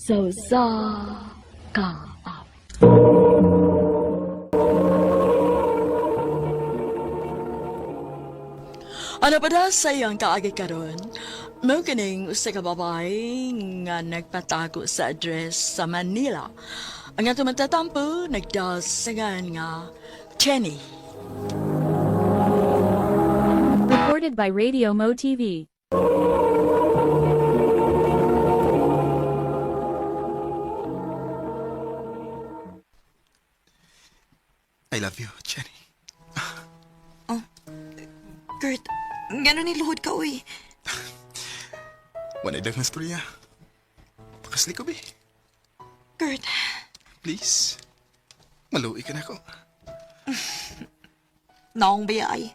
Sa usa ka awit. Ano pa na sa iyang kaagi karon? Mao kining usa ka babae nga nagpatago sa address sa Manila. Ang atong matatampo nagdasagan nga Jenny. Recorded by Radio Mo TV. I love you, Jenny. Kurt, gano'n niluhod ka, uy. Wala dag na storya. Pakasli ko, be. Kurt, Please. Maluwi ka na ako. naong biyay.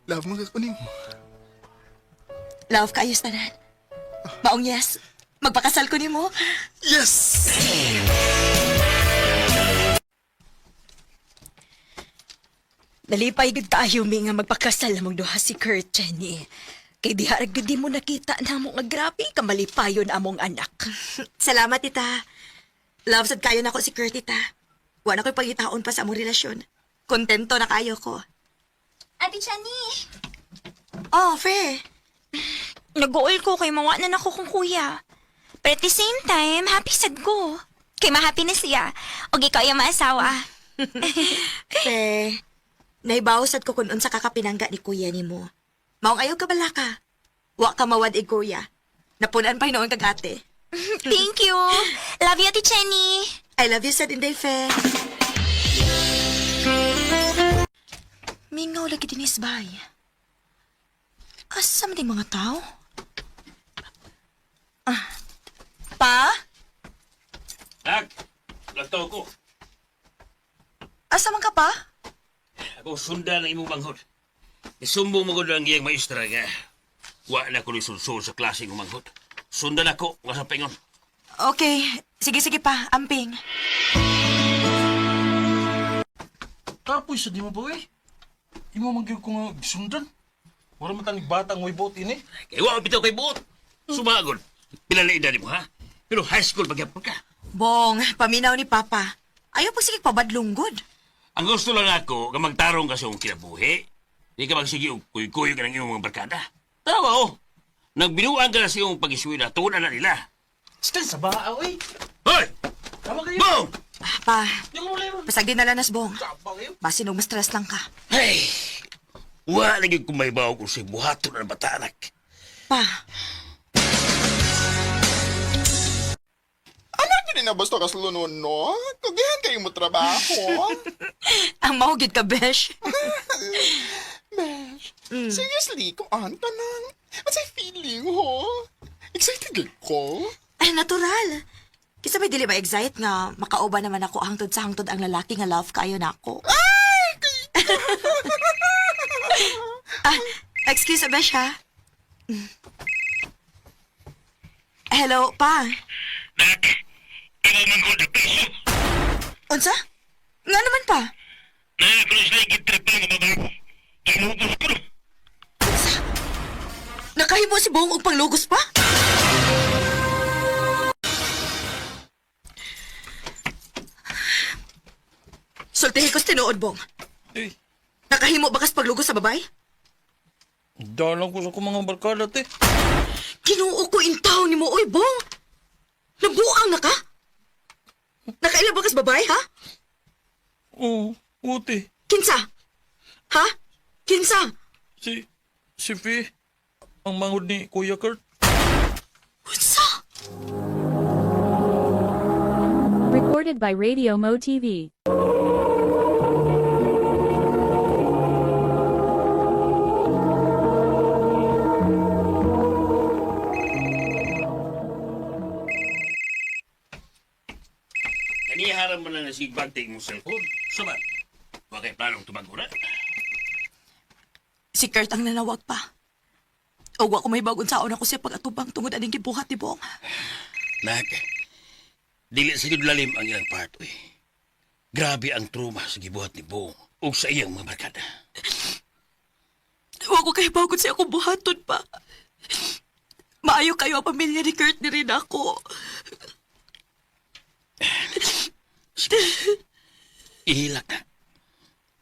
Love mo ka mo. Love kaayos tanan. Maong yes, magpakasal ko nimo. Yes! Nalipay gud kaayo mi nga magpakasal among duha si Kurt, Jenny. Kay diha ra gud mo nakita namo nga grabe ka malipayon among anak. Salamat, tita. Love sad kayo nako si Kurt, tita. Wa na ko'y pagitaon pa sa among relasyon. Kontento na kayo ko. Ate Chani, Oh, Fe. nag-uol ko kay mawa na nako kong kuya. But at the same time, happy sad ko. Kay mahappy na siya. Og ikaw yung maasawa. Fe, naibaw sad ko kung unsa ka kapinangga ni kuya nimo. Maong ayaw ka bala ka. Wa ka mawad ig kuya. Napunan pa hinuon kag ate. Thank you. Love you, Ate Chani. I love you sad inday, Fe. Mingaw lagi dinis bay. Asa man ding mga tao? Ah. Pa? Nak, lantaw ko. Asa man ka pa? Ako sundan ang imong manghod. Isumbong mo gud ang iyang maestra nga. Wa na ko ni sulsul sa klase ng manghod. Sundan ako nga sa pingon. Okay. Sige, sige pa. Amping. Kapoy sa di mo ba eh? Imo man gyud ko nga gisundan. Wala man tanig batang way buot ini. Kay wa bitaw kay buot. Sumagod. Pila na edad mo ha? Pero high school pagyapon ka. Bong, paminaw ni Papa. Ayaw pag sige pabadlunggod. Ang gusto lang ako nga magtarong ka sa iyong kinabuhi. Di ka magsige og kuy-kuy ka ng iyong mga barkada. Tama oh. Nagbinuang ka na sa iyong pag-eskwela, tuon na nila. Stand sa baa oy. Hoy! Tama kayo. Bong! Ah, pa, Di ko mo pasag din nalanas, Bong. Tama kayo. Basin og mas-stress lang ka. Hey! Wa lagi kung may bawag kung sa'y buhaton ng bata, anak. Pa, Anak yun na basta kaslunon, no? Kugihan kayo mo trabaho. ang mahugid ka, besh. Besh, seriously, kuan ka nang. What's I feeling, ho? Excited gid ko. Ay, natural. Kisa may dili ba excite nga makauba naman ako hangtod sa hangtod ang lalaki nga love kayo nako. Ah, excuse besh ha. Hello, pa. Nak, ikaw man ko nagpiso. Unsa? Nga naman pa. Nakakulos na igitrip ang babae. Ginugos ko no. Nakahimo si Bong og panglugos pa? Sultihi ko sa tinuod, Bong. Eh, Nakahimo ba kas paglugos sa babay? dalang ko sa akong mga barkada te. Ginoo ko intaw ni mo, oy, Bong! Nabuang na ka? Nakaila ba kas babay, ha? Oo, uti. Kinsa? Ha? Kinsa? Si Fi. Ang manghod ni Kuya Kurt. Unsa? Recorded by Radio Mo TV. Kaniharan mo lang na sigbagtig mong cellphone. Sama, wa kay planong tumago na. Si Kurt ang nanawag pa. O wa ko may bagon saon ako siya pag-atubang tungod aning gibuhat ni Bong. Nak, dili sa gyud lalim ang ilang part, uy. Grabe ang trauma sa gibuhat ni Bong ug sa iyang mga barkada. Wa ko kay bagon siya akong buhaton pa. Maayo kayo ang pamilya ni Kurt ni rin ako. Sige. Ihilak na.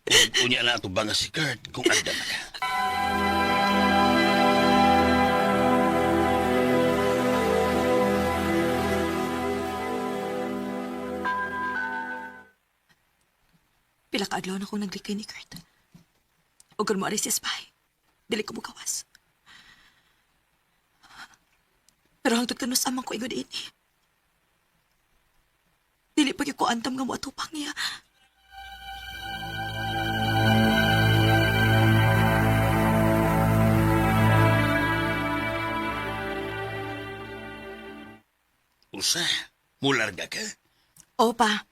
Ug unya na atong banga si Kurt kung andam na ka. Pila ka adlaw na akong naglikay ni Kurt. Ug kung mo ari siya sa bahay, dili ko mugawas. Pero hangtod kanus amang ko ingod ini. Dili pa gyud ko antam nga moatupang niya. Usa, mularga ka. Opa,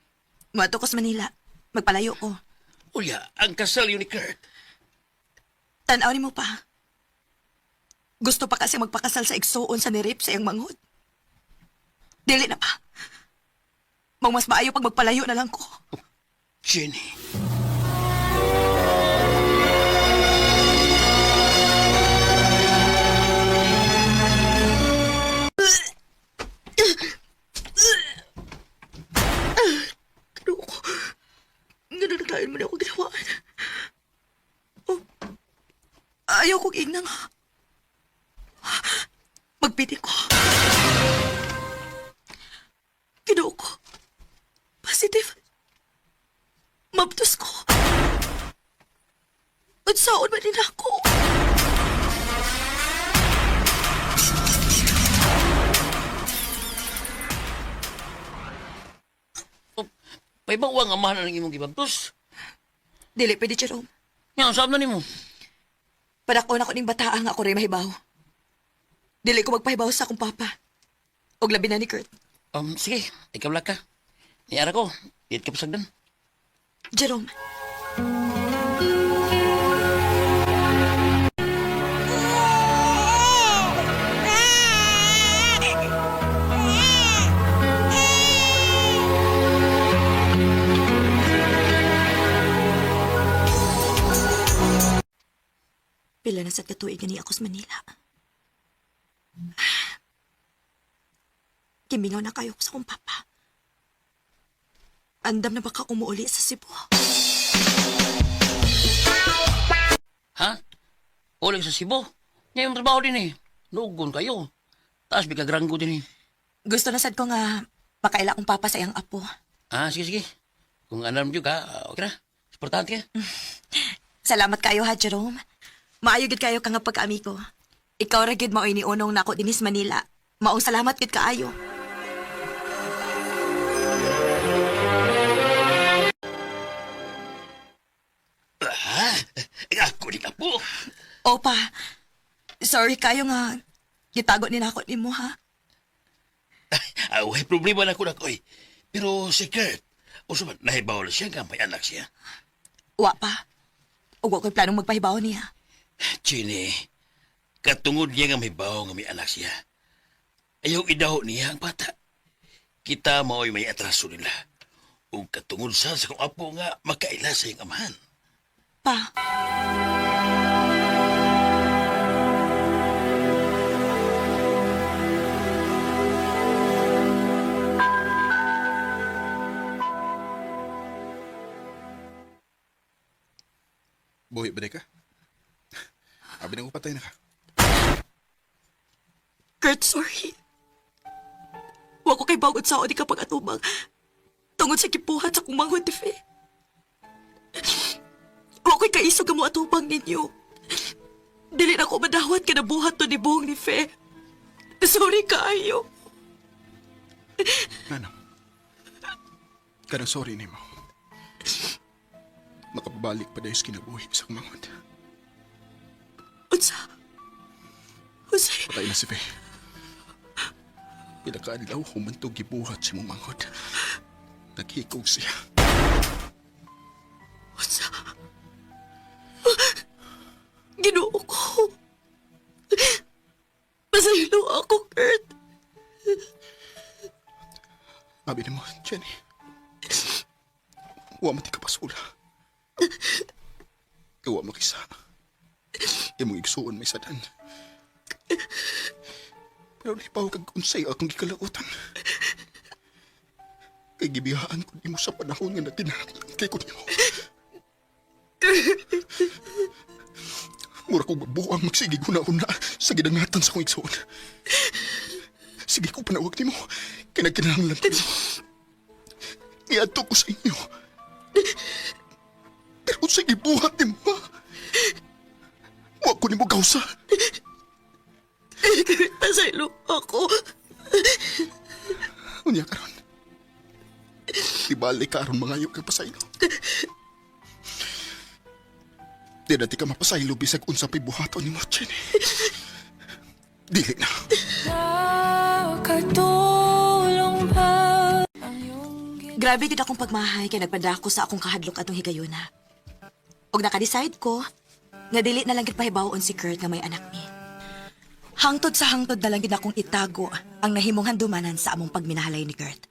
moadto ko sa Manila. Magpalayo ko. Unya, ang kasal yun ni Kurt. Tanaw nimo pa. Gusto pa kasi magpakasal sa igsuon sa nirip sa iyang manghod. Dili na pa. Mang mas maayo pag magpalayo na lang ko. Jenny. Ano ko? Nananaglain mo na ako ginawaan. Oh, ayaw kong ingnang. Magpiti ko. Ginoo ko. Positive. Mabtos ko. Unsaon man din ako. Paibaw ang amahan ng imong gibagtos. Dili pwede, Jerome. Nga, saan na nimo? Padako na ko ning bataa nga ako rin mahibaw. Dili ko magpahibaw sa akong papa. Og labi na ni Kurt. Sige, ikaw lang ka. Niara ko, diit ka pasagdan. Jerome. Pila na sa katuig ni ako sa Manila. Kimingaw na kayo ko sa akong papa. Andam na baka umuuli sa Cebu. Ha? Uling sa Cebu. Ngayon trabaho din eh. Nugon kayo. Taas bikagranggo din eh. Gusto na sad ko nga makaila akong papa sa iyang apo. Ah, sige, sige. Kung alam nyo ka, okay na. Suportahan ka. Salamat kayo ha, Jerome. Maayo gid kayo ka nga pagkaamigo. Ikaw ra gid maoy ni unong nako dinis Manila. Maong salamat gid kaayo. Ah, ako din apo. Opa, sorry kayo nga gitago ni nako nimo ha. Ah, way problema na ko na ko eh. Pero si Kurt, usa man, nahibaw na siya nga may anak siya. Wa pa. Ug wa ko'y planong magpahibaw niya. Chini, katungod niya nga may bawo nga may anak siya. Ayaw idaho niya ang bata. Kita mao'y may atraso nila. Ug katungod sa kong apo nga makaila sa iyang amahan. Pa. Buhi ba di ka? Abi na ko patay na ka. Kurt, sorry. Wa ko kay bagod sa di kapag atubang. Tungod sa gibuhat sa kong manghod, Fe. Wa ko'y kaisog nga mo atubang ninyo. Dili na ko madawat ka buhat to ni buhong ni Fe. Sorry kaayo. Nano? Kanang sorry nimo. Makabalik pa dahil sa kinabuhi sa akong manghod. Unsa? Unsa? Patay na si Faye. Pila ka adlaw humantog gibuhat si mong manghod. Naghikog siya. Unsa? Ginoo ko. Pasaylo ako, Kurt. Abi nimo, Jenny. Wa man ti ka pasula. Wa makisa. Imong igsuon may sadan. Pero nahibaw kag unsay akong gikalautan. Kay gibiyaan ko nimo sa panahon nga nagkinahanglan kay ko nimo. Mura kong mabuang magsige una-una sa gidangatan sa kong igsoon. Sige ko panawag nimo kay nagkinahanglan ko nimo. Niadto ko sa inyo. Pero unsay gibuhat nimo, ha? Wa ko nimo gawsa. Pasaylo ako. Unya karon. Di balik ka aron mangayo ka pasaylo. Di na ti ka mapasaylo bisag unsa pa'y buhaton nimo, Jenny. Dili na. Grabe gid akong pagmahay kay nagpadako sa akong kahadlok atong higayuna. Og naka-decide ko nga dili na lang gid pahibaw-on si Kurt nga may anak mi. Hangtod sa hangtod na lang gid akong itago ang nahimong handumanan sa among pagminahalay ni Kurt.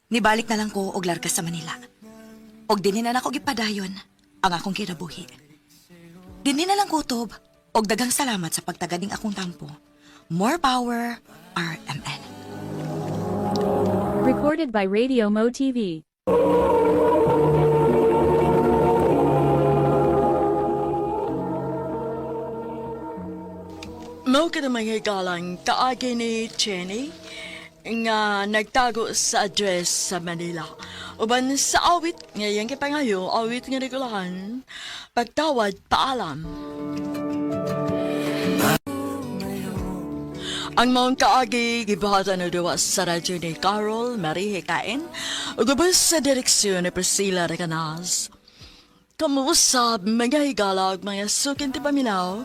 Nibalik na lang ko og larga sa Manila. Og dinhi na nako gipadayon ang akong kinabuhi. Dinhi na lang kutob og daghang salamat sa pagtaganing akong tampo. More power, RMN. Recorded by Radio Mo TV. Mao ka mga higalang kaagi ni Jenny nga nagtago sa address sa Manila. Uban sa awit nga iyang gipangayo, awit nga nagulahan, pagtawad paalam. Ang maong kaagi gibuhatan na duwa sa radyo ni Carol Marie Hikain ug ubos sa direksyon ni Priscilla Recanas. Kamuusab, mga higala ug mga sukin ti paminaw,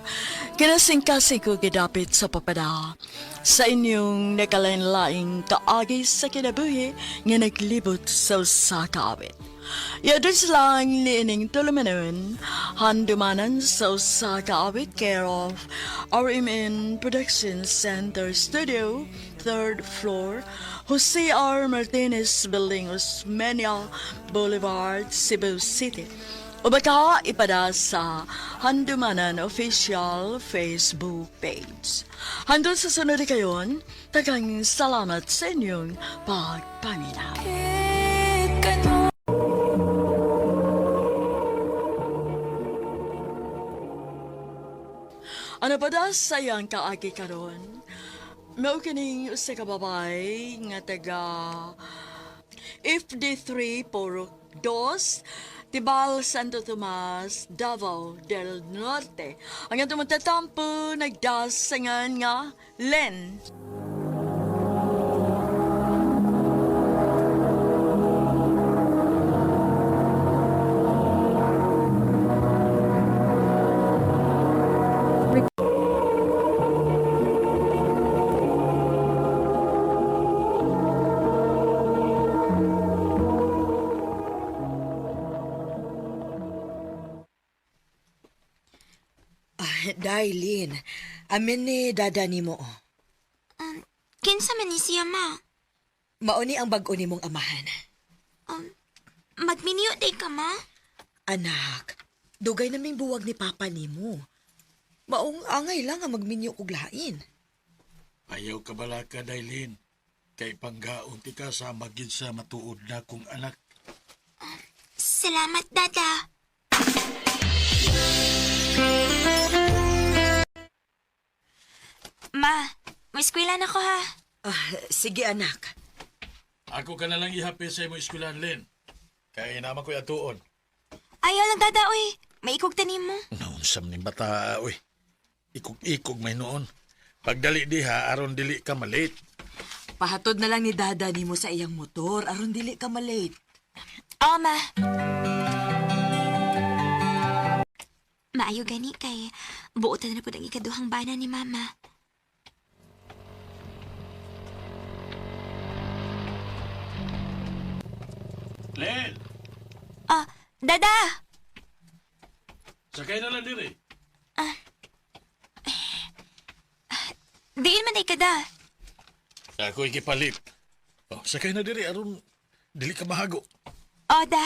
kinasingkasing ko gidapit sa papada. Sa inyong nakalain-laing kaagi sa kinabuhi nga naglibot sa usa ka awit. Yadus lang niining tulumanon, handumanan sa usa ka awit care of RMN Production Center Studio, third floor, Jose R. Martinez Building, Osmeña Boulevard, Cebu City. O baka ipada sa Handumanan Official Facebook page. Handun sa sunod kayon, tagang salamat sa inyong pagpaminaw. Ano pa da sayang kaagi karon? Mao kining usa ka babae nga taga FD3 Purok 2, Tibal, Santo Tomas, Davao del Norte. Ang atong magtatampo nagdasangan nga Len. Ah, Darlene, amin ni dada nimo. Oh. Kinsa man ni siya, ma? Mao ni ang bag-o nimong amahan. Magminyo day ka, ma? Anak, dugay naming buwag ni papa nimo. Maong angay lang ang magminyo og lain. Ayaw ka bala ka, Dailin. Kay panggaon ti ka sa magid sa matuod na kong anak. Salamat, Dada. Ma, may eskwela na ko ha. Ah, sige anak. Ako ka na lang ihapi sa imong eskwelahan, Lin. Kay naman ko'y atuon. Ayaw lang, Dada, oy. May ikog tanim mo. Naunsam ni bata, oy. Ikog-ikog may noon. Pagdali diha, aron dili ka malate. Pahatod na lang ni dada nimo sa iyang motor aron dili ka malate. Oo, ma. Maayo gani kay buotan na po ang ikaduhang bana ni Mama. Lin, Ah, Dada! sakay na lang diri. Diin man ay kada. Ako ikipalit. Oh, sakay na diri aron dili ka mahago. O, da.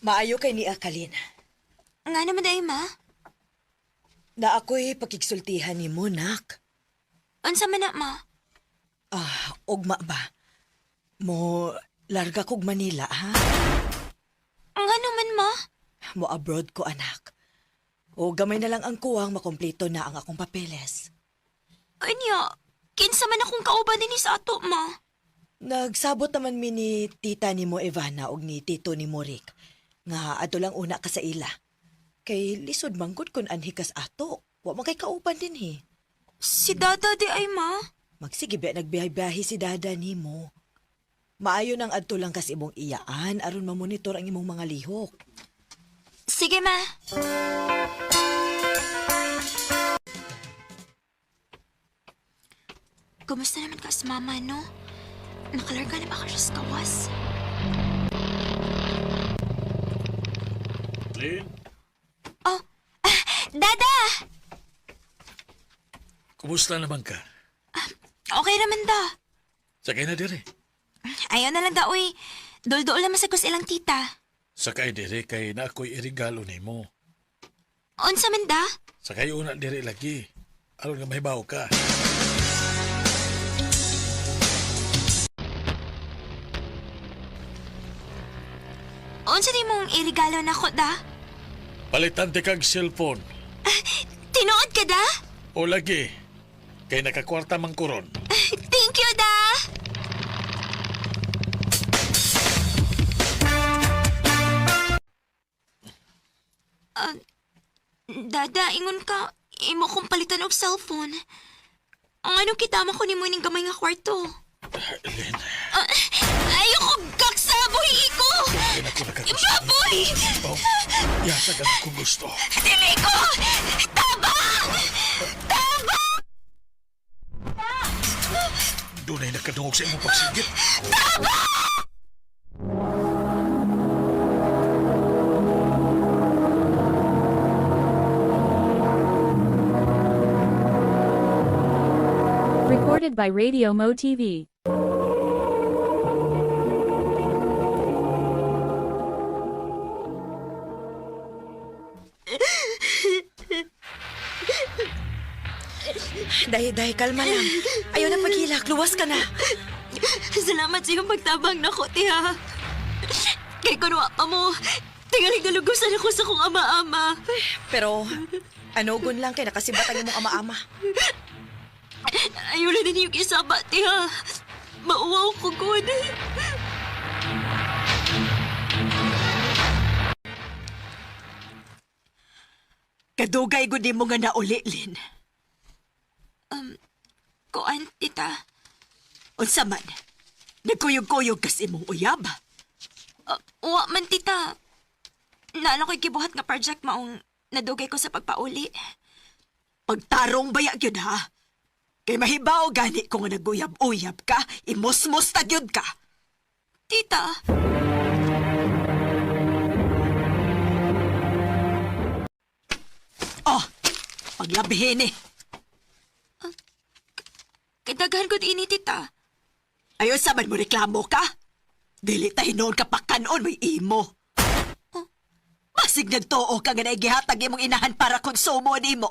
Maayo kay ni Akalin. Nga naman ay, ma. Na ako'y pakigsultihan ni mo, nak. Unsa man na, ma? Ah, ugma ba? Mo larga kog Manila, ha? Ngano man, ma? Mo abroad ko, anak. O gamay na lang ang kuwang makumpleto na ang akong papeles. Anya, kinsa man akong kauban dinhi sa ato, ma? Nagsabot naman mi ni tita ni mo Ivana og ni tito ni mo Rick. Nga adto lang una ka sa ila. Kay lisod manggod kun anhi kas ato. Wa man kay kauban dinhi. Si Dada di ay, ma. Magsige ba nagbiyahe-biyahe si dada nimo. Maayo nang adto lang kas imong iyaan aron mamonitor ang imong mga lihok. Sige, ma. Kumusta naman ka sa mama, no? Nakalarga na ba ka siya sa kawas? Lynn, Oh, Dada! kumusta naman ka? Okay naman da. Sakay na dire. Ayaw na lang da, uy. Dol-dol naman sa kus ilang tita. Sakay dire kay na ako'y irigalo nimo. Unsa man da? Sakay una dire lagi. Aron nga mahibaw ka. Unsa di mong irigalo na ko da? Palitan ti kag cellphone. Tinuod ka da? O lagi. Kay nakakwarta man kuron. Thank you, da! Ah, dada, ingon ka, imo kong palitan og cellphone. Ang anong kitama ko nimo ning gamay nga kwarto? Lynn, Ah, ayoko gaksa, buhi ko! kay nako nakagusto. Baboy! Oh, yasag ang akong gusto. Dili ko! Tabang! Tabang! Dunay nakadungog sa imong pagsigit. Recorded by Radio Mo TV. Dahi, dahi, kalma lang. Ayaw na paghilak, luwas ka na. Salamat sa iyong pagtabang nako, tiha. Kay kunwa pa mo, tingaling nalugusan ako sa kong ama-ama. Pero, anugon lang kay nakasibat ang imong ama-ama. Ayaw na din yung isaba, tiha. Mauwaw ko, good. Kadugay gud mo nga nauli, Lin. Kuan, tita. Unsa man? Nagkuyog-kuyog kas imong uyab. Wa man, tita. Naala ko'y gibuhat nga project maong nadugay ko sa pagpauli. Pagtarong baya gyud ha. Kay mahibaw gani ko nga naguyab-uyab ka, imusmos ta gyud ka. Tita, Oh, paglabihin eh. kadaghan ko ini, tita. Ayon sa man mo reklamo ka? Dili ta hinuon ka pakanon may imo. Masig nagtuo ka nga naigihatag imong inahan para konsumo nimo.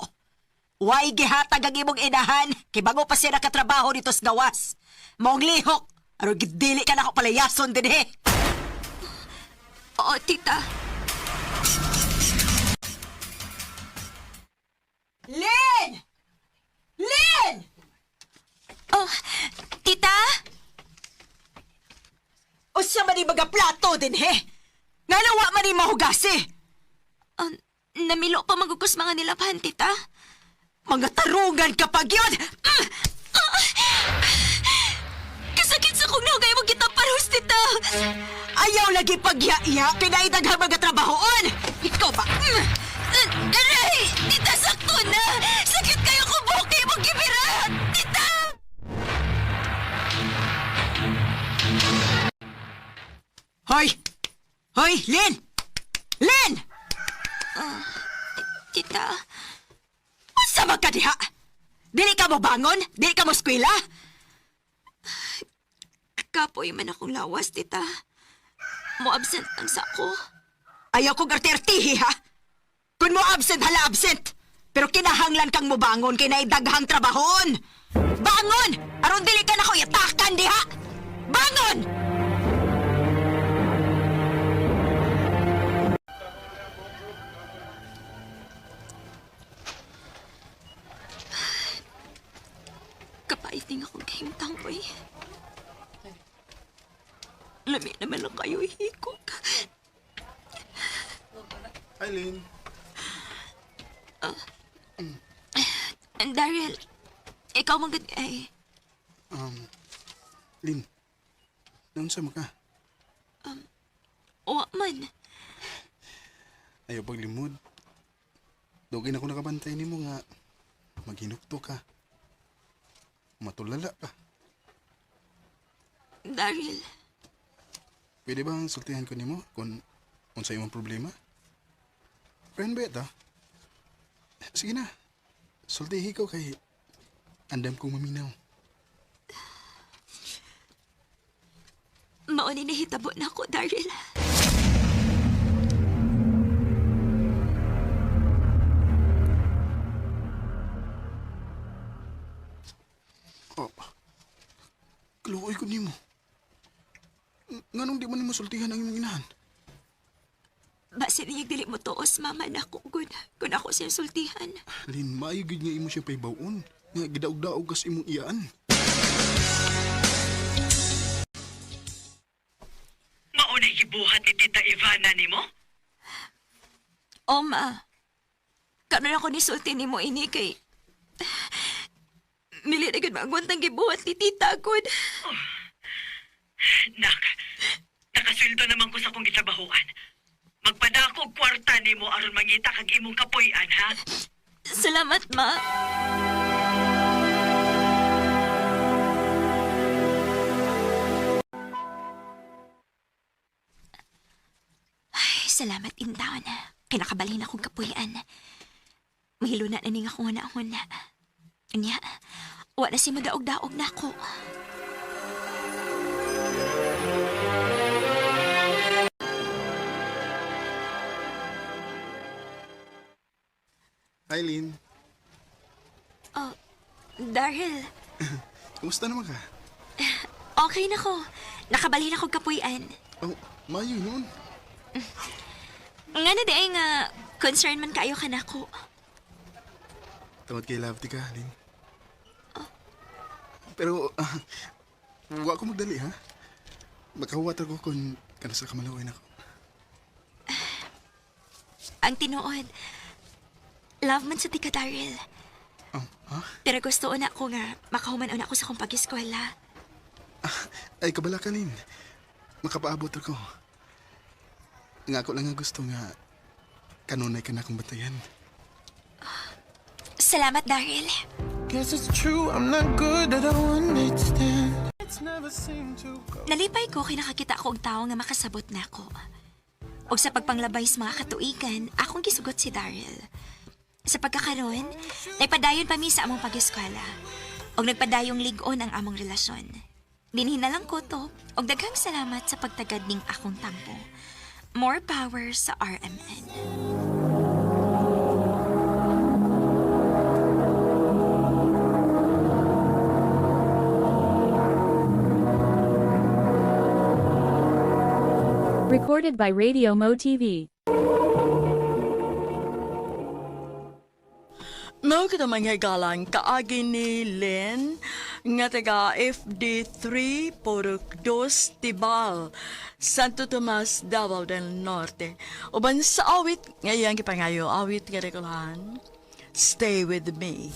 Way gihatag ang imong inahan kay bago pa siya nakatrabaho dito sa gawas. Maong lihok, aron gidili ka na ako palayason dinhi. Oo, tita. Lin! Lin! Oh, tita? Usa man ni mga plato dinhi. Ngano wa man ni mahugasi? Namilo pa magugos mga nilaban, tita. Mga tarungan kapag yun! Kasakit sa kong nahugay mo kita parus, tita. Ayaw lagi pagyaya, kinaidaghang mga trabahoon! Ikaw ba? Aray! Tita, sakto na! Sakit kayo kung bukay mo gibira! Tita! Hoy! Hoy, Lin! Lin! Tita, Unsa man ka diha? Dili ka mo bangon? Dili ka mo eskwela? kapoy man akong lawas, tita. Mo absent lang sa ako. Ayaw kong arte-artihi, ha? Kung mo absent, hala absent! Pero kinahanglan kang mobangon kay naidaghang trabahon. Bangon! Aron dili ka nako yatakan diha. Bangon! Kapait ning akong kahimtang ko eh. Lami naman lang kayo hikog. Eileen. And Daryl, ikaw man gud ay. Lin. Naunsa mo ka? Wa man. Ayaw paglimod. Dugay na ko nakabantay nimo nga maghinukto ka. Matulala ka. Daryl, Pwede bang sultihan ko nimo kung unsa imong problema? Friend ba ito? Sige na. Sultihi ko kay andam kong maminaw. mao ni nahitabo na ako, Daryl. Oh. Kaluoy ko nimo. Nganong di man nimo sultihan ang imong inahan? Base niya dili mo tuos, mama na ako gud. Kun ako siyang sultihan. Lin, maayo gyud nga imo siya pahibaw-on. Nga gidaog-daog kas imong iyaan. Maunay gibuhat ni Tita Ivana nimo? O ma, karon ako nisulti nimo ini kay Mili na gud maagwantang gibuhat ni tita gud. Nak, nakasweldo naman ko sa kong gitrabahoan. Magpadako og kwarta nimo aron mangita kag imong kapoy-an, ha? Salamat, ma. Ay, salamat intaon. Kinakabalhin akong kapuyan. Mahiluna na ning akong huna-huna. Unya, wa na si madaog-daog na ako. Hi, Lin. Oh, Daryl, Kumusta naman ka? okay na ko. Nakabalhin akong kapuyan. Oh, maayo noon. Nga na di ay nga, concern man kayo ka na ako. Tungod kay love ti ka, Lin. Pero, wa ko magdali, ha? Makahuwat ako kung kanasa ka malawin ako. Ang tinuod, love man sa ti ka, Daryl. Oh, ha? Pero gusto na ako nga, makahuman una ako sa akong pag-eskwela. Ay, kabala ka, Lin. Makapaabot ako. Nga ako lang nga gusto nga kanunay ka na akong batayan. Salamat, Daryl. Guess it's true, I'm not good at a one night stand. It's never seemed to go. Nalipay ko kay nakakita ko og tawo nga makasabot nako. Og sa pagpanglabay sa mga katuigan, akong gisugot si Daryl. Sa pagkakaroon, nagpadayon pa mi sa among pag-eskwela. Og nagpadayong lig-on ang among relasyon. Dinhi na lang ko to, og daghang salamat sa pagtagad ning akong tampo. More power sa RMN. Recorded by Radio Mo TV. Mao kita mga galang kaagi ni Lynn nga taga FD3 Purok 2 Tibal, Santo Tomas, Davao del Norte. Uban sa awit nga iyang gipangayo, awit nga rekolahan, Stay With Me.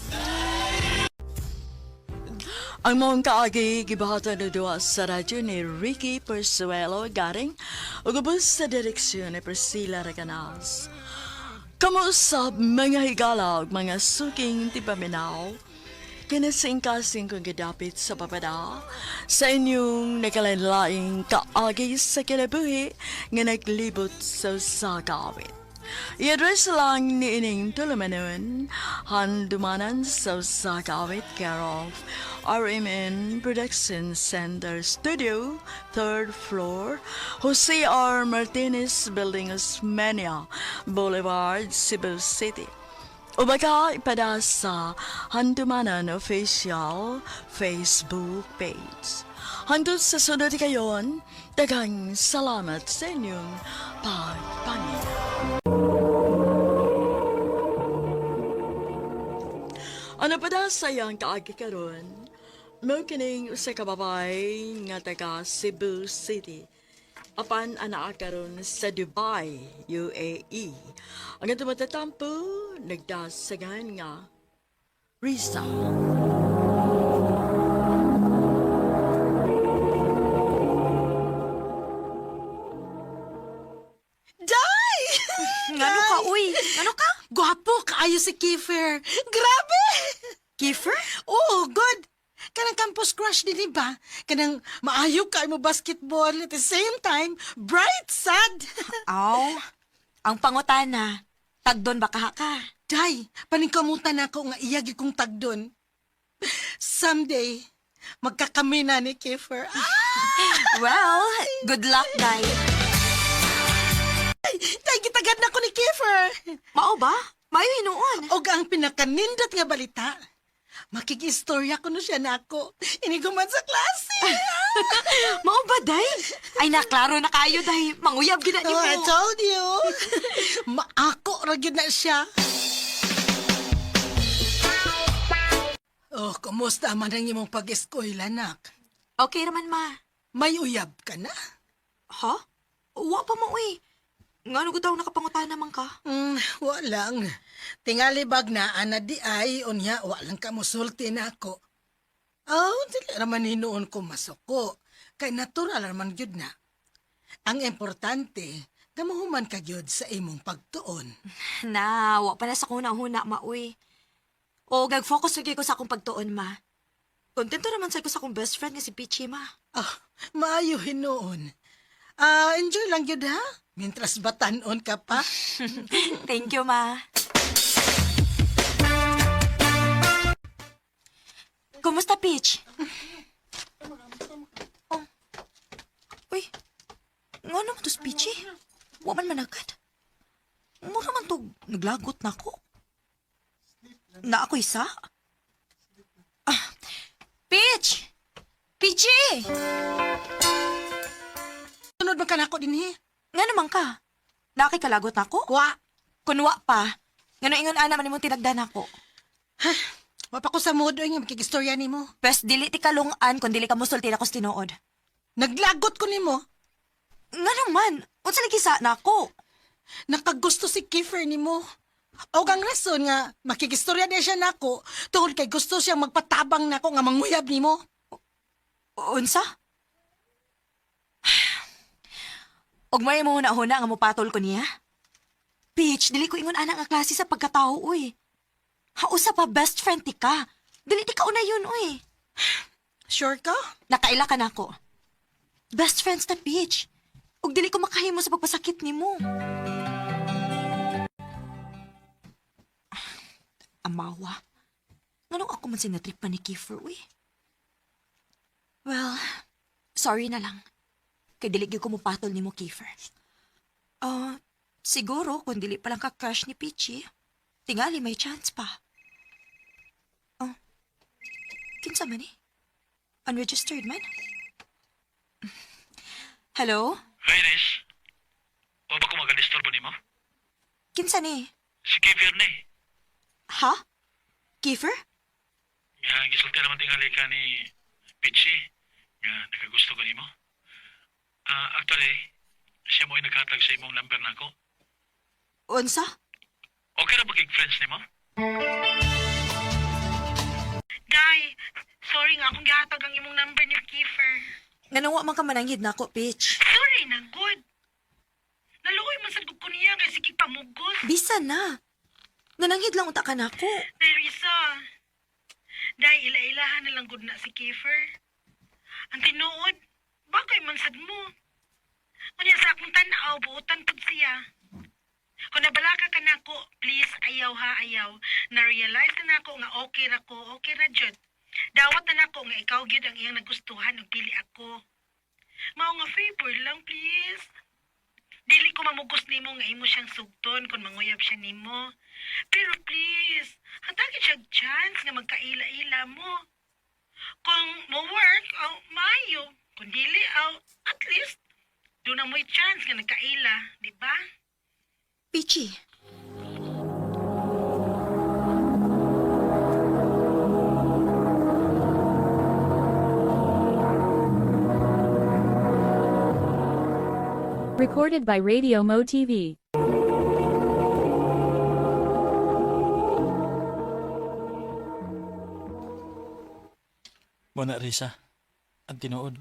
Ang mong kaagi gibahatan na duwa sa radyo ni Ricky Persuelo Garing ug ubos sa direksyon ni Priscilla Recanals. Kamusta mga higala ug mga suking tipaminaw? Kinasingkasing kong gidapit sa papada sa inyong nagkalain-laing kaagi sa kinabuhi nga naglibot sa usagawit. I-address lang ni ining tulumanon, handumanan sa usagawit care of RMN Production Center Studio, third floor, Jose R. Martinez Building, Osmeña Boulevard, Cebu City. O baka ipada sa Handumanan Official Facebook page. Hangtod sa sunod kayon, daghang salamat sa inyong pagpangin. Ano pa da sa iyang kaagi karon? Mao kining usa ka babae nga taga Cebu City. Apan anaa karon sa Dubai, UAE. Ang atong matatampo, nagdasagan nga Risa. Day! Ngano ka, uy? Ngano ka? Gwapo kaayo si Kiefer. Grabe! Kiefer? Oo, good. Kanang campus crush din, di ba? Kanang maayo ka mo basketball at the same time, bright sad. Aw, ang pangutana. Tagdon ba kaha ka? Day, paningkamutan ako nga iyagi kong tagdon. Someday, magkakami na ni Kiefer. Ah, Well, good luck, Day. Day, gitagad na ko ni Kiefer. Mao ba? Mayo hinuon. Og ang pinakanindot nga balita, makikistorya ko no siya nako. Iniguman sa klase. Mao ba, Day? Ay, naklaro na kayo, Day. Manguyab gina Oh, I nimo. told you. Maako ra gyud na siya. Oh, kumusta man ang imong pag-eskwela, nak? Okay raman, ma. May uyab ka na? Ha? Wa pa mo, uy. Ngano ko daw nakapangutana man ka? Wa lang. Tingali bag na ana di ay unya wa lang ka musulti na ako. Oh, dili ra man hinuon ko masuko. Kay natural ra man gyud na. Ang importante, gamuhuman ka gyud sa imong pagtuon. Na, wa pa na sa kuna-huna, ma, uy. O, gag-focus lagi ko sa akong pagtuon, ma. Kontento naman sa ko sa akong best friend nga si Pichi, ma. Ah, maayo hinuon. Ah, enjoy lang gyud ha. Mientras batanon ka pa. Thank you, ma. Kumusta, Peach? Oh. Uy, nga naman to si Peachy? Wa man managad. Mura man to, naglagot na ako. Na ako isa? Ah, Peach! Peachy! Sunod man ka nako dinhi. Nga naman ka? Nakikalagot na ako? Wa, Kunwa pa. Nga ingon ana man imong tinagdan ako. wa pa ko sa mood oy nga makikistorya nimo. Pes dili ti kalungan kung dili ka musulti na ko tinuod. Naglagot ko nimo. Nga naman, unsa lagi sa nako? Nakagusto si Kiefer nimo. Og ang rason nga makikistorya niya siya nako tungod kay gusto siyang magpatabang nako nga manguyab nimo. Unsa? Og may mo huna-huna nga mopatol ko niya? Peach, dili ko ingon ana nga klase sa pagkatao, uy. Hausa pa best friend ti ka. Dili ti ka una yun, uy. Sure ka? Nakaila ka nako. Best friends ta, Peach. Ug dili ko makahimo sa pagpasakit nimo. Amawa. Nganong ako man sinatrip pa ni Kiefer, uy? Well, sorry na lang. Kay dili gyud ko mopatol nimo, Kiefer. Ah, siguro kung dili pa lang ka crush ni Peachy, tingali may chance pa. Oh, kinsa man eh? Unregistered man? Hello? Hi, Riz. O ba ko magadisturbo nimo? Kinsa ni? Si Kiefer ni. Ha? Kiefer? Nga gisulti naman tingali ka ni Pichi. Nga nakagusto ko nimo. Ah, actually, siya mo'y naghatag sa imong number nako. Unsa? Okay ra ba kig friends nimo? Day, sorry nga akong gihatag ang imong number ni Kiefer. Nganong wa man ka mananghid nako, Peach. Sorry na good. Naluoy man sad ko niya kay sige pamugos. Bisa na. Nananghid lang unta ka nako. Day Risa. Day ila-ilahan na lang gud na si Kiefer. Ang tinuod, bakay man sad mo. Unya sa akong tan-aw, buotan pud siya. Kung nabalaka ka nako, please ayaw ha ayaw. Na-realize na nako nga okay ra ko, okay ra jud. Dawat na nako nga ikaw gyud ang iyang nagustuhan ug pili ako. Mao nga favor lang please. Dili ko mamugos nimo nga imo siyang sugton kung manguyab siya nimo. Pero please, hatagi siya chance nga magkaila-ila mo. Kung mo work, aw maayo. Kung dili, aw at least doon na mo'y chance nga nagkaila, di ba? Peachy. Recorded by Radio Mo TV. Mo na, Risa. Ang tinuod,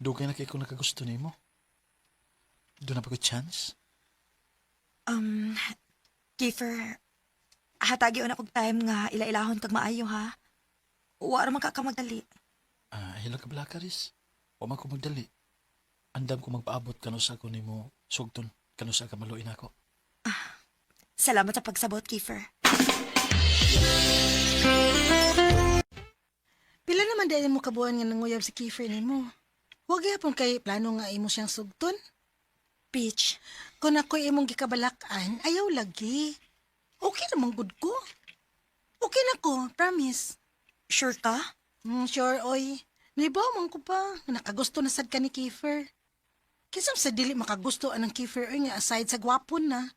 dugay na kay ko nakagusto nimo. Doon na pa ko chance? Um, Kiefer, hatagi na kog time nga ila-ilahon kag maayo ha. Wa ra man ka ka magdali. Ah, hila ka bala ka, Riz. Wa man ko magdali. Andam ko magpaabot kanu sa ko nimo sugton kanu sa ka maluin ako. Salamat sa pagsabot, Kiefer. Pila naman dahil mo kabuhan nga nanguyab si Kiefer nimo. Huwag yapon kay plano nga imo siyang sugton. Peach, Kung ako'y imong gikabalakan, ayaw lagi. Okay naman gud ko. Okay na ko, promise. Sure ka? Sure, oy. Naibaw man ko pa. Nakagusto na sad ka ni Kiefer. Kinsa sa dili makagusto anang Kiefer oy nga aside sa gwapon na.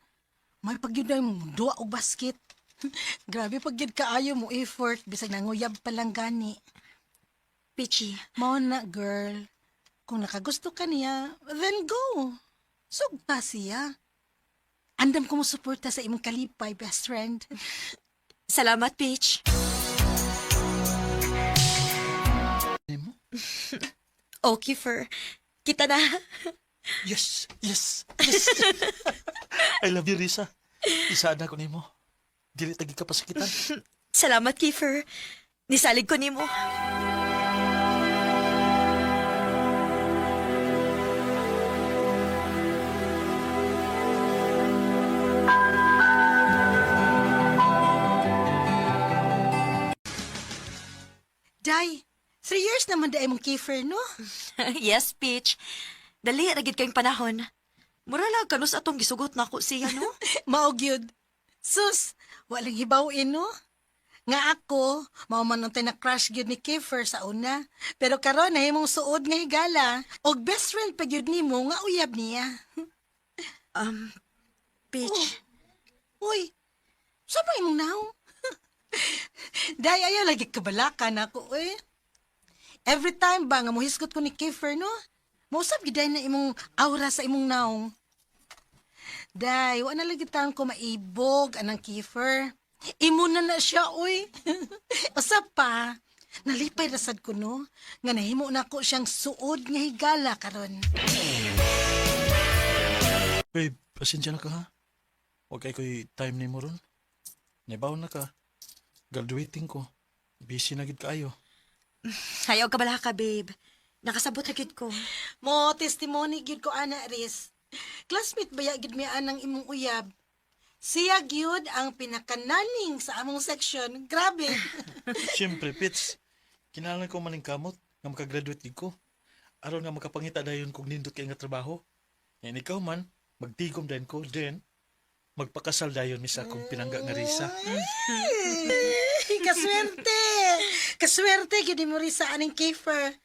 May pagyud na mo duwa og basket. Grabe pagyud kaayo mo effort bisag nanguyab pa lang gani. Peachy, Mao na girl. Kung nakagusto ka niya, then go. Sugta siya. Andam ko mo suporta sa imong kalipay, best friend. Salamat, Peach. Nimo? Oh, Kiefer. Kita na. Yes, yes, yes. I love you, Risa. Isaad na ko nimo. Dili tagi ka pasakitan. Salamat, Kiefer. Nisalig ko nimo. Day, 3 years naman day imong Kiefer, no? Yes, Peach. Dali, ragid kayong panahon. Mura lang kanus atong gisugot na ako siya, no? Mao gyud. Sus, walang hibawin, no? Nga ako, mao man untay na crush gyud ni Kiefer sa una. Pero karon nahimong suod nga higala. Og best friend pa gyud nimo nga uyab niya. Peach, Uy, sa ba imong naong? Day, ayaw lagi kabalakan ako, eh. Every time ba nga mohisgot ko ni Kiefer, no? Mausap gyud day na imong aura sa imong naong. Day, wa na lagi taong ko maibog anang Kiefer. Imo na na siya, uy. Usap pa. Nalipay rasad ko, no? Nga nahimo na ko siyang suod nga higala karon. Babe, pasensya na ka ha. Huwag kay ko'y time nimo ron. Nabaw na ka. Graduating ko. Busy na gid kaayo. Ayaw ka bala ka, babe. Nakasabot na gid ko. Mo testimony gyud ko ana Riz. Classmate baya gyud mi anang imong uyab. Siya gyud ang pinakananing sa among section. Grabe. Siyempre, Pits. Kinahanglan ko maning kamot nga makagraduate gid ko. Aron nga makapangita dayon kog nindot kay nga trabaho. Yan ikaw man, magtigom dayon ko, then magpakasal dayon mi sa akong pinangga nga Risa. Ay, kaswerte. Kaswerte gyud mo rin sa aning Kiefer.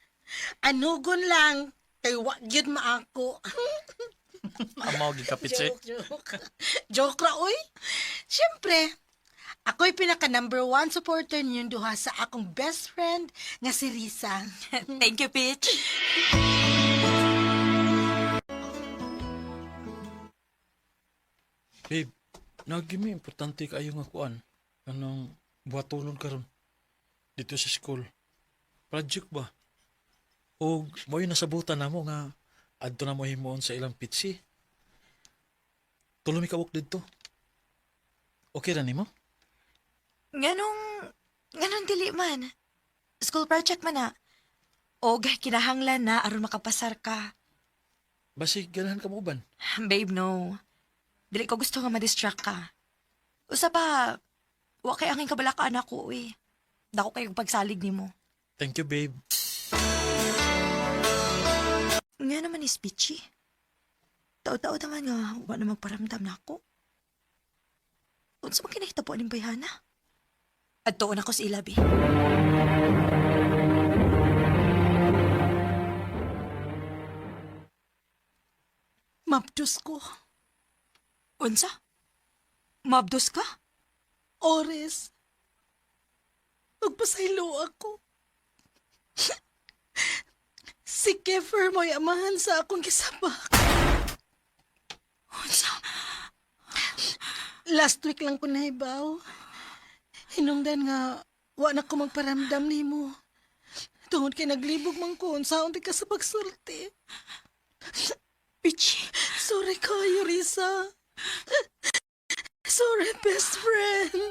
Anugon lang kay wa gyud maako. Amaw gid ka, Pits eh. Joke, joke. Joke ra oy. Siyempre, ako'y pinaka number one supporter niyong duha sa akong best friend nga si Risa. Thank you, Peach. Babe, nagimi importante kaayo nga kuan. Anong buhatonon karon dito sa school. Project ba? O mo'y nasabutan namo nga adto na mo himuon sa ilang pitsi. Tulo mi kawok didto. Okay ra nimo? Nganong, nganong dili man. School project man na. Og, kinahanglan na aron makapasar ka. Basig ganahan ka mo uban. Babe, no. Dili ko gusto nga ma-distract ka. Usa pa, wa kay angin kabalakaan ako eh. Dako kayong pagsalig nimo. Thank you, babe. Nga naman is Peachy. Tao-tao naman nga, wa na magparamdam na ako. Unsa man kinahitabo aning bayhana? Adtoon ako sa ilabi. Mabdus ko. Unsa? Mabdos ka? Ores. Magpasaylo ako. Si Keffer mo'y amahan sa akong gisabak. Unsa? Last week lang ko nahibaw. Hinungdan nga, wa na ko magparamdam nimo. Tungod kay naglibog man ko, unsaon di ka sa pagsulti. Pichi. Sorry kayo, Risa. Sorry, best friend.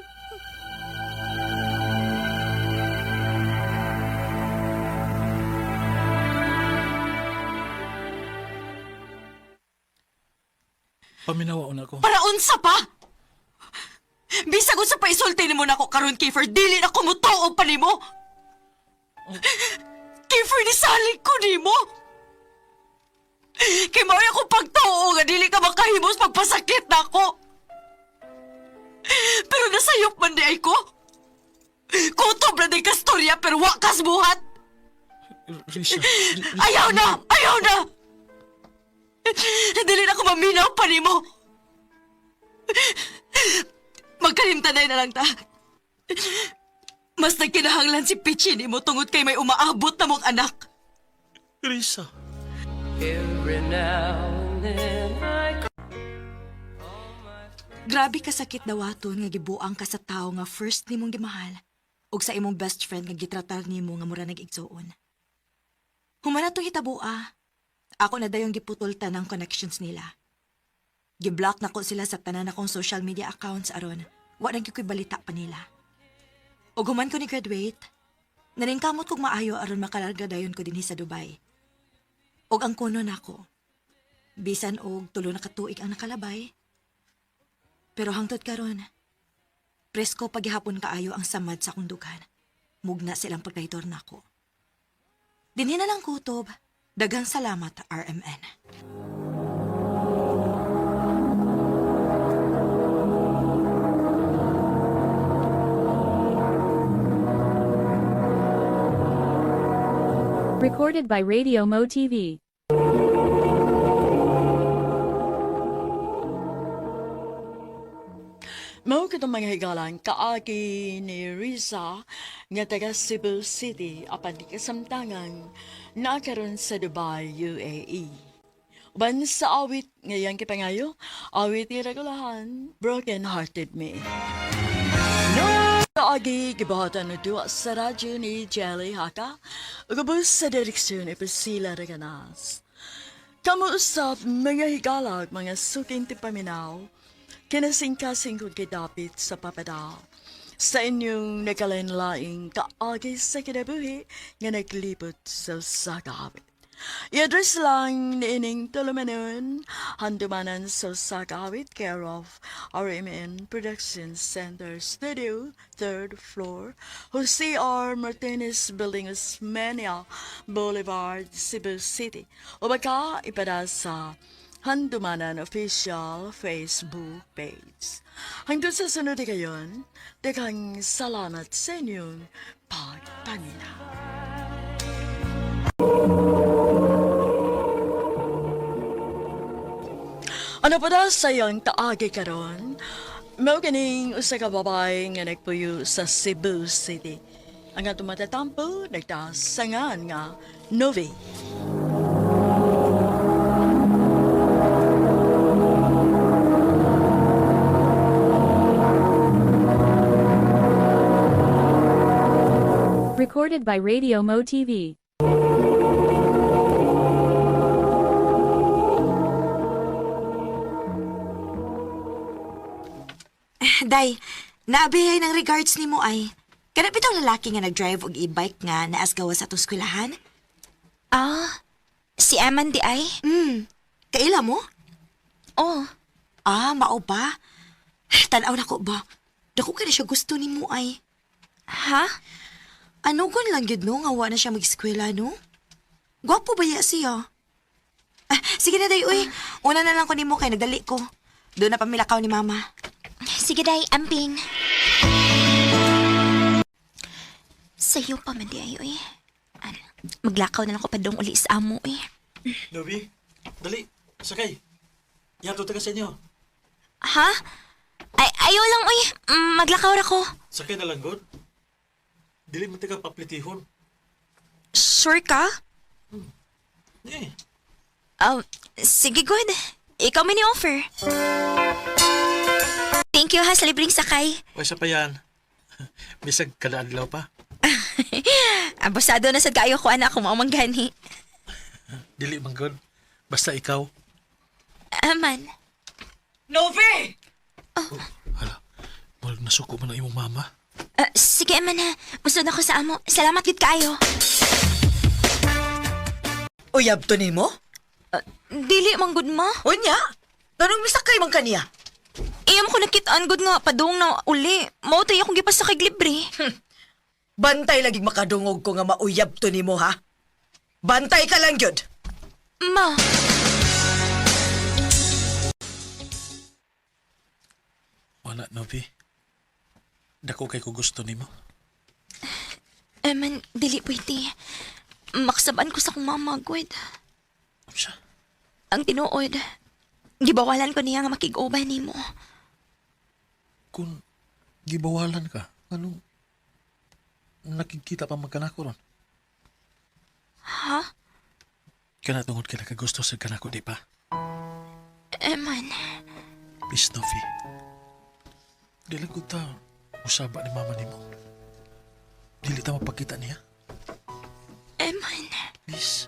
Paminawa na ako. Para unsa pa? Bisag unsa pa isulti nimo nako karon, Kiefer, dili na ko mutuo pa nimo. Kiefer, nisalig ko nimo. Kay mao akong pagtuo nga dili ka makahimos pagpasakit nako. Pero nasayop man di ay ko. Kutob na di kastorya pero wa kas buhat. Risa, Ayaw na! Ayaw na! Dili na ko maminaw pa nimo. Magkalimtanay na lang ta. Mas nagkinahanglan si Pichi nimo tungod kay may umaabot na mong anak. Risa. Grabe kasakit dawaton nga gibuang ka sa tawo nga first nimong gimahal ug sa imong best friend nga gitratar nimo nga mura nag-igsuon. Human na to hitaboa. Ako na dayong giputol tanang connections nila. Giblock na ko sila sa tanan akong social media accounts aron wa na gyud ko'y balita pa nila. Ug human ko ni graduate, naningkamot kog maayo aron makalarga dayon ko dinhi sa Dubai. Ug ang kuno nako, bisan og tulo na ka tuig ang nakalabay, pero hangtod karon, presko paghihapon kaayo ang samad sa akong dughan. Mugna silang pagkaitor nako. Dinhi na lang kutob. Daghang salamat, RMN. Recorded by Radio Mo TV. Mao kitong mga higalan kaagi ni Riza nga taga Cebu City apan di kasamtangan nakaron sa Dubai, UAE. Uban sa awit ngayang kipangayo, awit ni regulahan, Broken Hearted Me. Kaagi gibuhatan og duwa sa radyo ni Jelly Haka, ug ubos sa direksyon ni Priscilla Reganas. Kamu usab mga higalag, mga suking tipaminaw, kinasingkasing kong kidapit sa papada. Sa inyong nagkalain-laing kaagi sa kinabuhi nga naglibot sa sagawit. I-address lang niining tulumanon, handumanan sa Sagawit, care of RMN Production Center Studio, third floor, Jose R. Martinez Building, Osmeña Boulevard, Cebu City. O baka ipada sa Handumanan Official Facebook page. Hanggang sa sunod kayon, daghang salamat sa inyong pagpamina. Ano pa daw sa iyong taagi karon? Mao kining usa ka babae nga nagpuyo sa Cebu City. Ang atong matatampo nagtasangan nga Novi. Recorded by Radio Mo TV. Day, naabihay ng regards nimo ay. Kana bitong lalaki nga nag-drive og e-bike nga naasgawa sa atong eskwelahan? Ah, si Aman di ay? Kaila mo? Oh, Ah, mao ba? Tanaw na ko ba? Dako ka na siya gusto nimo ay. ha? Ano gun lang gyud no nga wa na siya mag-eskwela no? Gwapo ba ya siya? Ah, sige na, day, uy. Una na lang ko nimo kay nagdali ko. Doon na pamilakaw ni mama. Sige, day. Amping. Sayo pa man di ay, uy. Ano, maglakaw na lang ko padong uli sa amo, uy. Nobi, dali, sakay. Yato taga sa inyo. Ha? Ay, ayaw lang, uy. Maglakaw ra ko. Sakay na lang, God. Dili man taga paplitihon. Sure ka? Eh, Sige, good. Ikaw may ni-offer. Thank you ha sa libreng sakay. o isa pa yan. Bisag kada adlaw pa. Abusado na sad kaayo ko anak kung maumang gani. Dili man, God. Basta ikaw. Aman. Novi! Hala, murag nasuko man ang imong mama. Sige, aman ha. Musod ako sa amo. Salamat gid kaayo. Uyab to nimo? Dili man gud ma. Unya? Ganong misakay man kaniya? Iyam ko nakitaan gud nga padung na uli. Mao tay akong gipasakay libre. Bantay lagi makadungog ko nga mauyab to nimo ha. Bantay ka lang gyud. Ma. Wala, Novi. Dako kay ko gusto nimo. Eman, dili pwede. Maksaban ko sa kong mama, gud. Unsa? Ang tinuod, gibawalan ko niya nga makig-uban nimo. Kung gibawalan ka, anong nakikita pa man kanako ron? Ha? Kana tungod kay nakagusto sa kanako, di pa? Eman, Please, Novi. Dili ko ta usaba ni mama nimo. Dili ta mapakita niya. Eman. Please.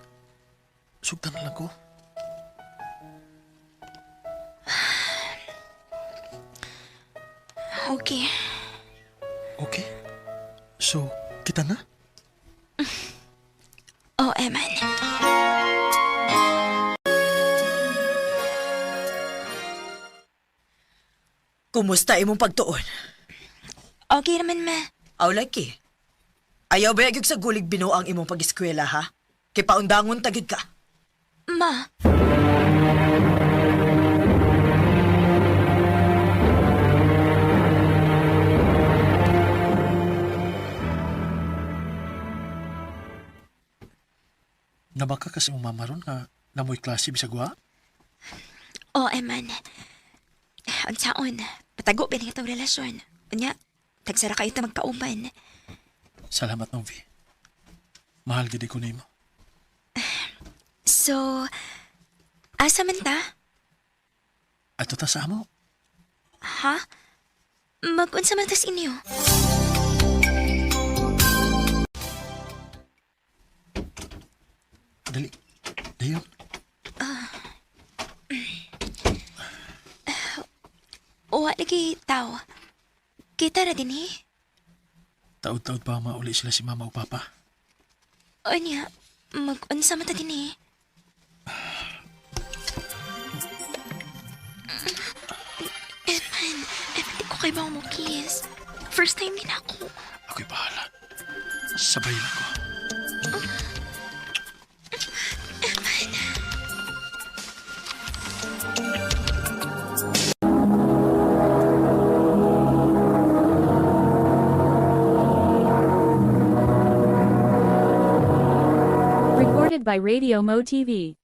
Sugtan na lang ko. Okay. Okay? So, kita na? Oh, Eman. Kumusta imong pagtuon? Okay naman, ma. Aw lagi. Ayaw ba gyud sa gulig binuang imong pag-eskwela ha? Kay paundangon ta gyud ka. Ma. Nabaka kasi mong mama ron nga namoy klase bisag wa? Oh, Eman. Unsaon, patago pa itong relasyon. Unya, tagsara kayo ta magkauban. Salamat, Novi. Mahal gid ko nimo. So, asa man ta? Ato ta sa amo. Ha? Mag-unsa man tas inyo? Dali. Dayon. Wa lagi tao. Kita ra din eh. Taod-taod pa mauli sila si mama o papa. Unya, mag-unsa man ta din eh. Eman, Eman, di ko kay ba mo kiss. First time din ako. Ako'y bahala. Sabay lang ko. Recorded by Radio Mo TV.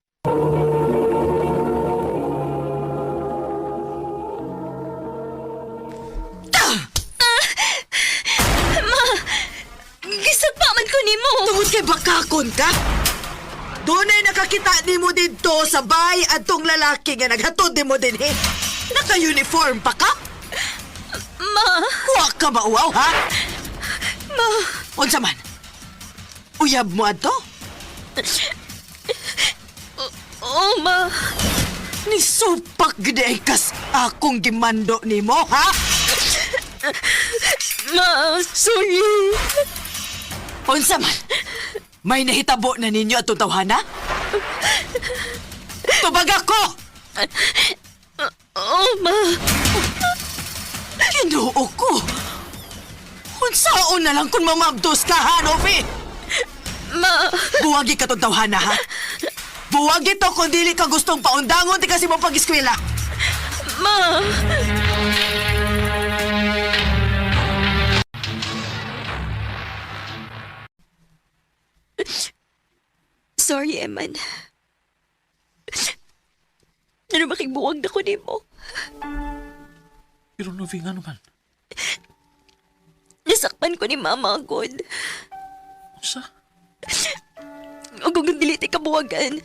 Gisagpa man ko nimo. Tungod kay bakakon ka? Dunay nakakita nimo didto sa bay adtong lalaki nga naghatod nimo dinhi. Naka-uniform pa ka? Ma, Wa ka mauaw ha? ma. Unsa man? Uyab mo adto? Oh, ma. Nisupak gid ay kas akong gimando nimo ha? Ma, sorry. Unsa man? May nahitabo na ninyo atong tawhana? Tubag ako! Oh, ma. Ginoo ko! Unsaon na lang kung mamabdos ka, ha, Novi? Ma. Buwagi ka tong tawhana, ha? Buwag ito kung dili ka gustong paundangon ti kasi mo pag-eskwela. Ma! Sorry, Eman. Ano makigbuwag na ko nimo? Pero Novi, nga naman. Nasakpan ko ni Mama agad. Unsa? Ug kung dili ti kabuwagan,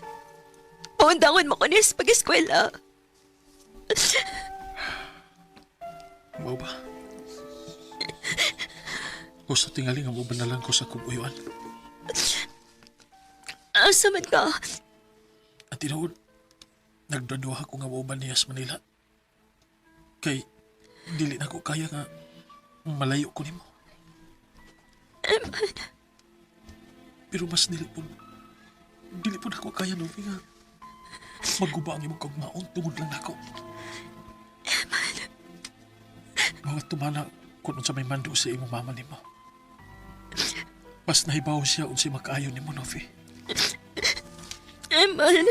paundangon mo ko niya sa pag-eskwela. Mao ba? Gusto tingali nga mo na lang ko sa kubuyuan. Asa man ka? At tinuod, nagdaduha ko nga mauban niya sa Manila. Kay, dili na ko kaya nga malayo ko nimo. Eman, Pero mas dili po na ako kaya Novi nga maguba ang imong kagmaon tungod lang nako. Mga tumana kung unsa may mando sa imong mama nimo. Mas nahibaw siya unsay makaayo nimo, Novi. Eman.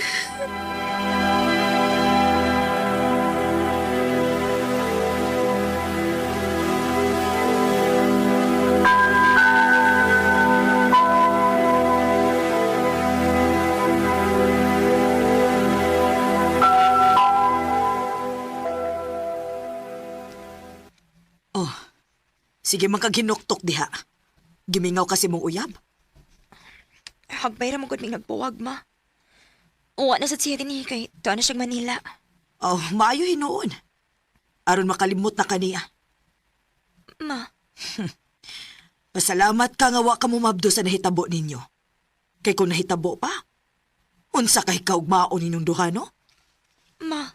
Oh, sige man kag hinuktok diha. Gimingaw kasi mong uyab. Hagbay ra mo gud may nagbuwag, ma. Uwa na sa siya din eh, kay tuwa na siyang Manila. Oh, maayo hinuon. Aron makalimot na kaniya. Ma, Pasalamat ka nga wa ka mumabdo sa nahitabo ninyo. Kay kung nahitabo pa, unsa kay kaugmaon ninyong duha, no? ma.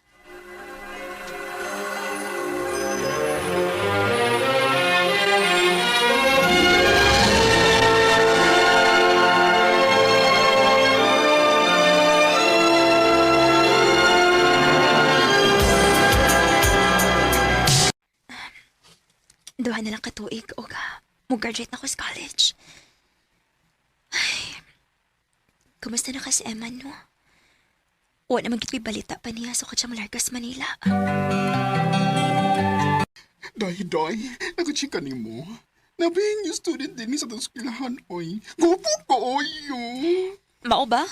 Duha na lang katuig og mo-graduate na ko sa college. Ay, kumusta na ka si Emma, no? Wa naman gid ko'y balita pa niya sa so siya malargas Manila. Day, day, nagachika ni mo. Nabing yung student din sa itong eskwelahan, oy. Gupo ko, oy, yo. Mao ba?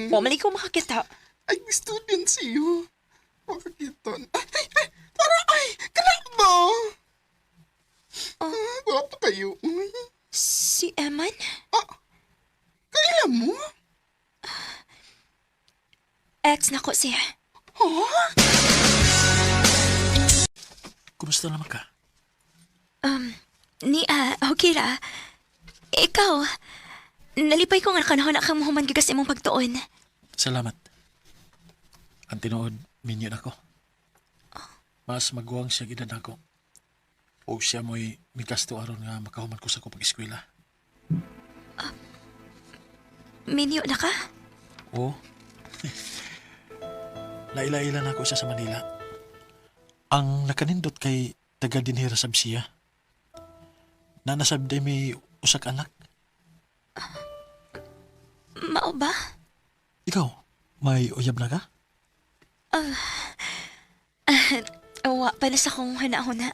Wa man ko makakita. Ay, student siyo. Makakita. Ay, ay, ay, para, ay, kana ba? Oh. Ah, gwapo kayo. Uy. Si Eman? Ah, kailan mo? Ex na ko siya. Ha? Kumusta naman ka? Ni okay ra. Ikaw, nalipay ko nga nakanahon na kang mahuman gikas imong pagtuon. Salamat. Ang tinuod, minyo na ko. Mas maguwang siya gidad ako. O siya mo'y migasto aron nga makahuman ko sa ko pag-eskwela. Minyo na ka? Oo. Naila-ila na ako siya sa Manila. Ang nakanindot kay taga dinhira sab siya. Nanasab day may usak anak. Mao ba? Ikaw, may uyab na ka? Wa pa na sa kong huna-huna.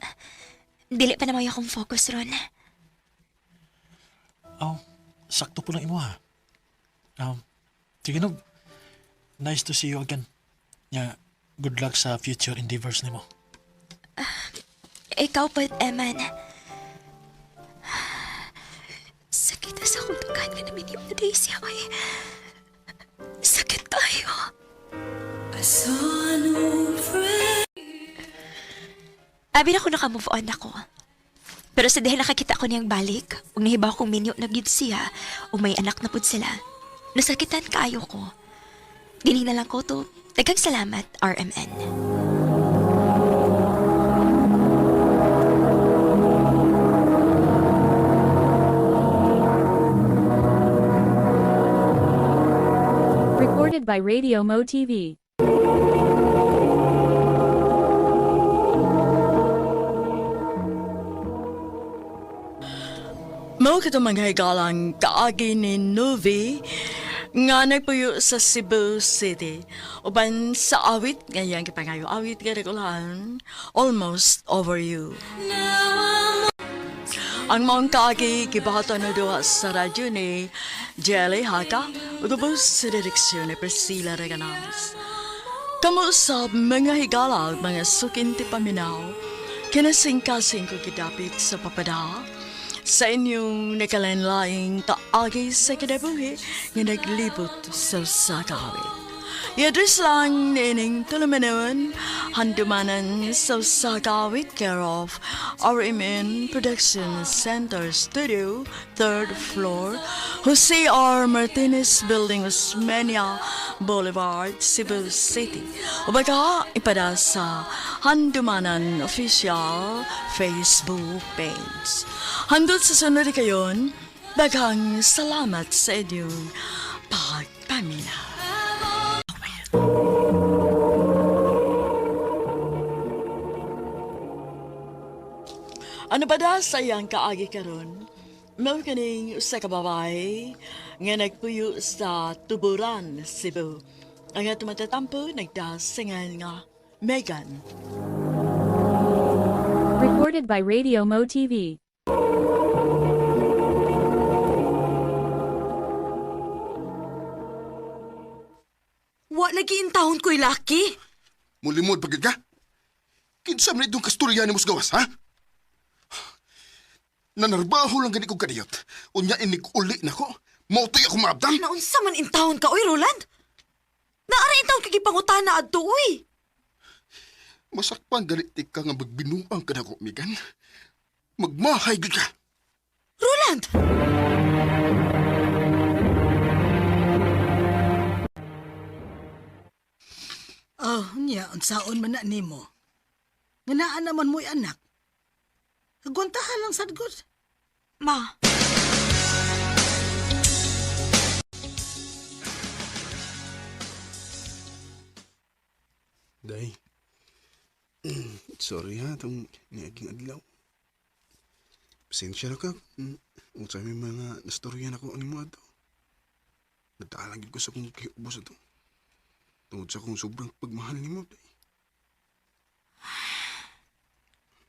Dili pa na may akong focus ron. Oh, sakto po lang imo ha. Sige no, nice to see you again. Yeah, good luck sa future endeavors nimo. Ikaw pa, Eman. Sakit na sa akong dugan nga namin yung na siya. Ay, sakit tayo. Abi na ko naka-move on ako. Pero sa dahil nakakita ko niyang balik, ug nahibaw kong minyo na gid siya, ug may anak na pud sila. Nasakitan kaayo ko. Dinhi na lang ko to. Daghang salamat, RMN. Recorded by Radio Mo TV. Mao kato mga higalang kaagi ni Novi. Nga nagpuyo sa Cebu City. Uban sa awit, ngayang gipangayo awit nga regulan, Almost Over You. Ang maong kaagi gibahatan na duha sa radyo ni Jelly Haka ug ubos sa direksyon ni Priscilla Reganas. Kamo sa mga higala ug mga sukin ti paminaw, kinasingkasing ko gidapit sa papada, sa inyong nakalanlaing kaagi sa kinabuhi nga naglibot sa usa ka awit. I-address lang niining tulumanon, handumanan sa usa ka awit, care of RMN Production Center Studio, third floor, Jose R. Martinez Building, Osmeña Boulevard, Cebu City. O baka ipada sa Handumanan Official Facebook page. Handot sa sunod kayon, daghang salamat sa inyong pagpaminaw. Ano ba da sa iyang kaagi karon? Mao kaning usa ka babae nga nagpuyo sa Tuburan, Cebu. Ang atong matatampo nagdasingan nga Megan. Recorded by Radio Mo TV. Wa lagi in taon ko'y laki. Mulimod pagid ka? Kinsa man itong kasturya ni gawas, ha? Nanarbaho lang gani kong kadiyot. Unya inig uli na ko. Mautoy ako maabdan. Naunsa man in taon ka, oy, Roland? Naara in taon kagipangutana adto, uy. Masakpan galit ka nga magbinuang ka na ko, Megan. Magmahay gud ka. Roland! Oh, niya, unsaon man na nimo. Nga naa naman mo'y anak. Agwantahan lang sad gud. Ma, Day. Sorry ha, itong niaging adlaw. Pasensya na ka. Unsa may mga nastorya na ko ang imo ato. Nagtaalang gid ko sa kong kiubos ato. Tungod sa kong sobrang pagmahal nimo, Day.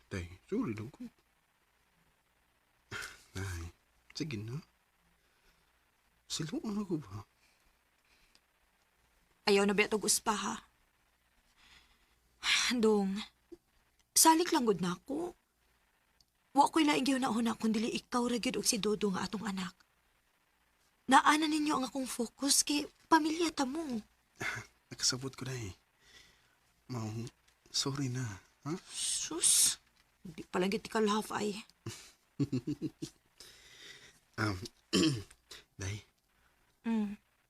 Day, sorry lang ko. Day, sige na. Siluan ako ba? ayaw na ba itong uspa, ha? Dong, salik lang gud na ako. Wa ko'y laing gihuna-huna kung dili ikaw ra gyud og si Dodo nga atong anak. Naana ninyo ang akong focus kay pamilya ta mo. Nakasabot ko, Day. Mau, sorry na. Ha? Sus, di pa lang gyud ka love ay. Um, Day,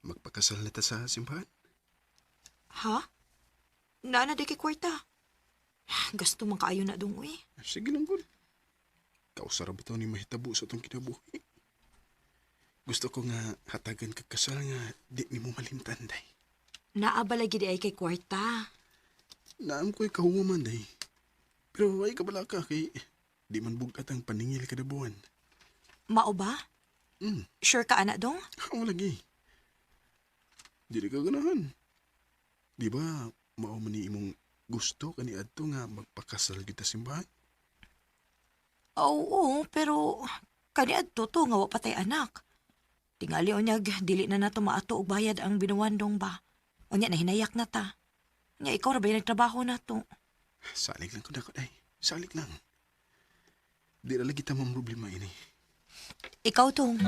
magpakasal na ta sa simbahan? Ha? Naana di kay kwarta. Gasto man kaayo na dong uy. Sige lang, good. Kausara ba ito ni mahitabo sa itong kinabuhi? Gusto ko nga hatagan kag kasal nga di nimo malimtan, Day. Naa ba lagi di ay kay kwarta? Naam ko'y kahuwaman, Day. Pero ay kabala ka kay di man bugat ang paningil kada buwan. Mao ba? Mm. Sure ka ana dong? Ako lagi. Dili ka ganahan. Di ba, mao man ni imong gusto kani adto nga magpakasal kita simbahan? Oo, pero kani adto to nga wa patay anak. Tingali unyag dili na nato maato og bayad ang binuwandong ba. Unya nahinayak na ta. Unya ikaw ra ba yung nagtrabaho nato? Salig lang ko na ko, day. Salig lang. Di na lagi tamang problema ini. Ikaw tong.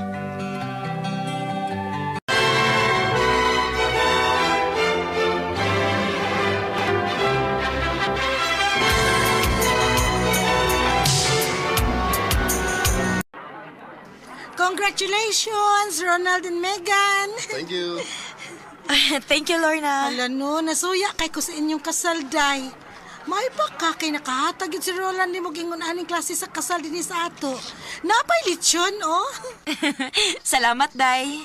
Congratulations, Ronald and Megan. Thank you. Thank you, Lorna. Ala no, nasuya kay ko sa inyong kasal, day. May pa ka kay nakahatag yun si Roland ni mo gingon aning klase sa kasal dinhi sa ato. Napay lechon, oh. Salamat, Day.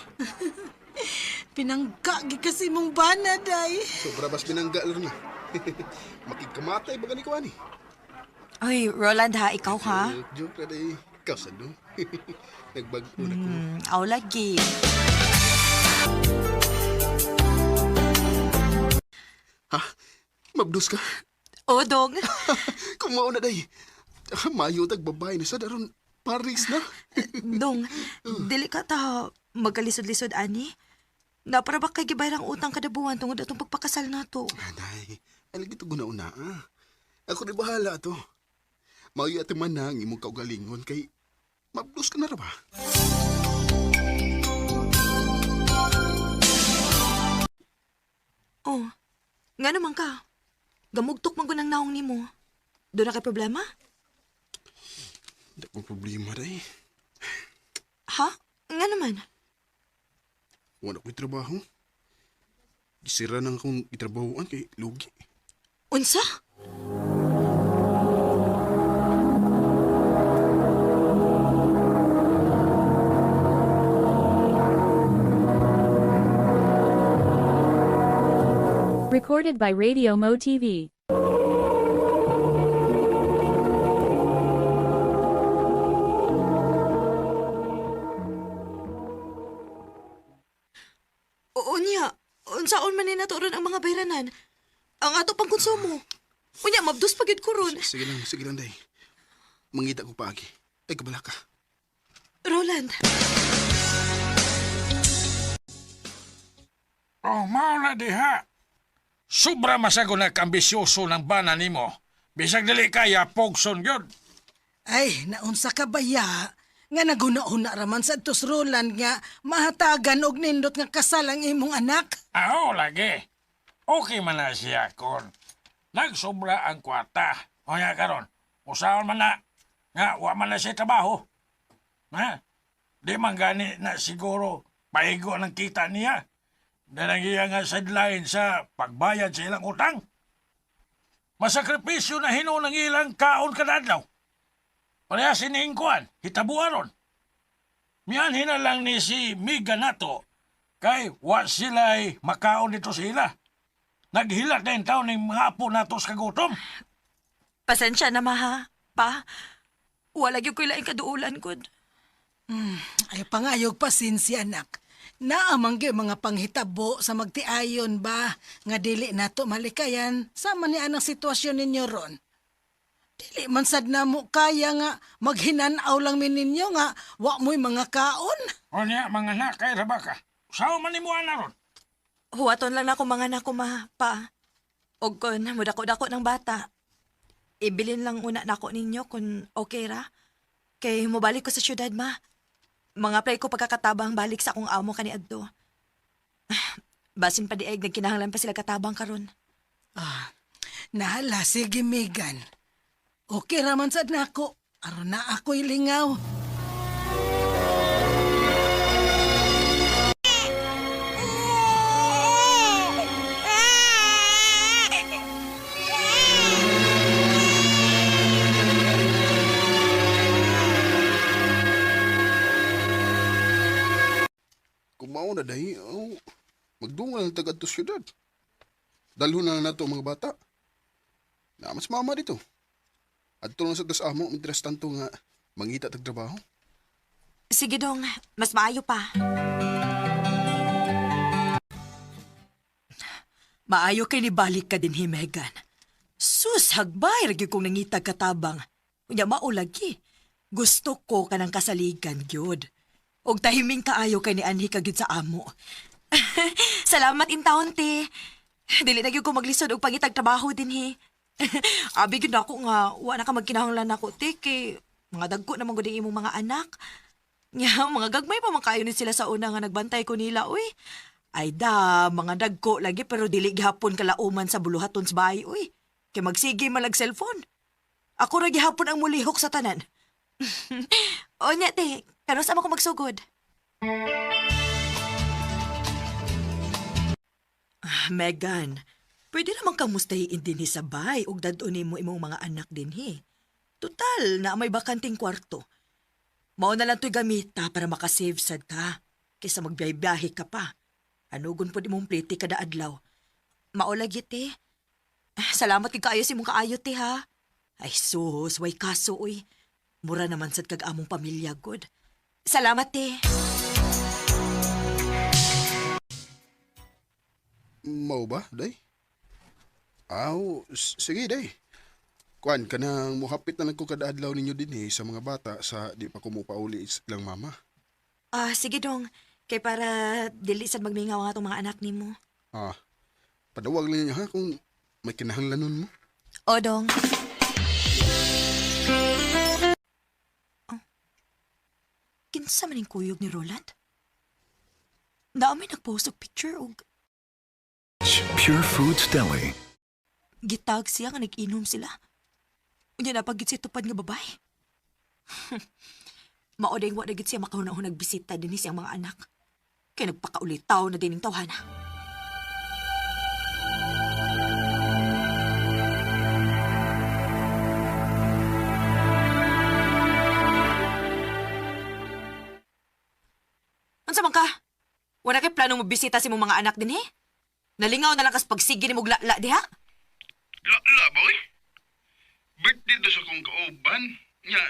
Pinangga gid kasi mong bana, day. Sobra bas binangga lang na. Makikamatay ba gani ko ani? Oy, Roland ha, ikaw ha. Joke, joke na day. Ikaw sa no. Nagbag-o na ko. Aw lagi. Ha? Mabdos ka? O, dong. Kung mao na day. Mayo tag babae ni sa daron Paris na. Dong, dili ka ta magkalisod-lisod, ani. Napara ba kay gibayar ang utang kada buwan tungod atong pagpakasal nato? Anay, alagi to guna-una ah. Ako di bahala to. Mayo ati man na ang imong kaugalingon kay mabdos ka na ra ba? Oh, nga naman ka. Gamugtok man ng naong nimo. Doon na kay problema? Hindi ko problema day. Ha? Nga naman. Wala ko'y trabaho. Gisira nang akong itrabahoan kay lugi. Unsa? Recorded by Radio Mo TV. Oo niya. Unsaon man ni nato ron ang mga bayranan? Ang ato pang konsumo. Unya, mabdos pa gyud ko ron. Sige lang day. Mangita ko paagi. Ay, kabala ka. Roland, Oh, mao na diha. Sobra masago na kaambisyoso ng bana nimo. Bisag dili kaya pogson gyud. Ay, naunsa ka ba ya? Nga naguna-una raman sa tos Roland nga mahatagan og nindot nga kasal ang imong anak. Aho lagi. Okay man na siya kon. Nagsobra ang kwarta. O nga karon, usaon man na nga wa man na siya trabaho. Ha? Di man gani na siguro paigo ng kita niya. Danang iya nga sideline sa pagbayad sa ilang utang. Masakripisyo na hinuon ang ilang kaon kada adlaw. Pareha siningkuan, hitabuaron. Mianhin na lang ni si Miga nato kay wa sila'y makaon dito sila. Naghilat na yung taon ng mga apo nato sa kagutom. pasensya na maha. Pa, wala gyud ko'y laing kaduulan gud. Ay pangayog pasensya anak. Naamang gyud mga panghitabo sa magtiayon ba nga dili nato malikayan sama ni anang sitwasyon ninyo ron. Dili man sad namo kaya nga maghinanaw lang mi ninyo nga wa mo'y mga kaon. O niya, mga anak, kay Rabaka. Sao man ni mo ana ron? Huwaton lang nako mga nako ma, pa. Og kun mudako-dako ng bata. Ibilin lang una nako ninyo kung okay ra. Kay mobalik ko sa syudad ma. Mga play ko pagkakatabang balik sa akong amo kaniadto. Basin pa dieg nagkinahanglan pa sila katabang karon. Ah, nahala sige Megan. Okay raman sad nako. Aron na ako'y lingaw. Kung mao na day, oh, magdungal na tagad to syudad. Dalhon na lang nato ang mga bata. Na mas mama dito. Adto lang sa tas amo, mientras tanto nga mangita tag trabaho. Sige dong, mas maayo pa. Maayo kay nibalik ka din hi Megan. Sus, hagbay ra gyud kong nangitag katabang. Unya mao lagi. Gusto ko kanang kasaligan gyud. Og tahiming kaayo kay nianhi ka gyud sa amo. Salamat in taon te. Dili na gyud ko maglisod og pangitag trabaho dinhi. Abi gyud nako nga wa na ka magkinahanglan nako te kay mga dagko naman gud ang imong mga anak. Nya, mga gagmay pa man kaayo ni sila sa una nga nagbantay ko nila, uy. Ay da, mga dagko lagi pero dili gihapon kalauman sa buluhaton sa bahay, uy. Kay magsige man lag cellphone. Ako ra gihapon ang mulihok sa tanan. O nya te, karon sa ko magsugod. Ah, Megan, pwede naman kamustahiin dinhi sa bay ug dad-on nimo imong mga anak dinhi. Total, na may bakanting kwarto. Mao na lang to'y gamita para makasave sad ka. Kaysa magbiyahe ka pa. Anugon pod imong plete kada adlaw. Mao lagi te. Ah, salamat kay kaayo sa imong kaayo te ha. Ay sus, way kaso uy. Mura naman sad kag among pamilya god. Salamat te. Mao ba, day? Aw, sige day. Kuan ka nang muhapit na lang ko kada adlaw ninyo dinhi sa mga bata sa di pa ko mopauli lang mama. Ah, sige dong. Kay para dili sad magmingaw ang atong mga anak nimo. Ah, padawag lang niya ha kung may kinahanglanon mo. O dong. Oh. Kinsa man ning kuyog ni Roland? Naa may nagpost og picture og Pure Foods Deli. gitag siya nga nag-inom sila. Unya napagit siya tupad nga babae. Mao dayng wa na gid siya makahuna-hunag bisita dinhi siyang mga anak. Kay nagpakaulitaw na dining tawhana. Unsa man ka? Wala kay planong mobisita sa imong mga anak dinhi? Nalingaw na lang kas pagsige nimo lala diha? La, boy. Birthday do sa kong kauban. Nya,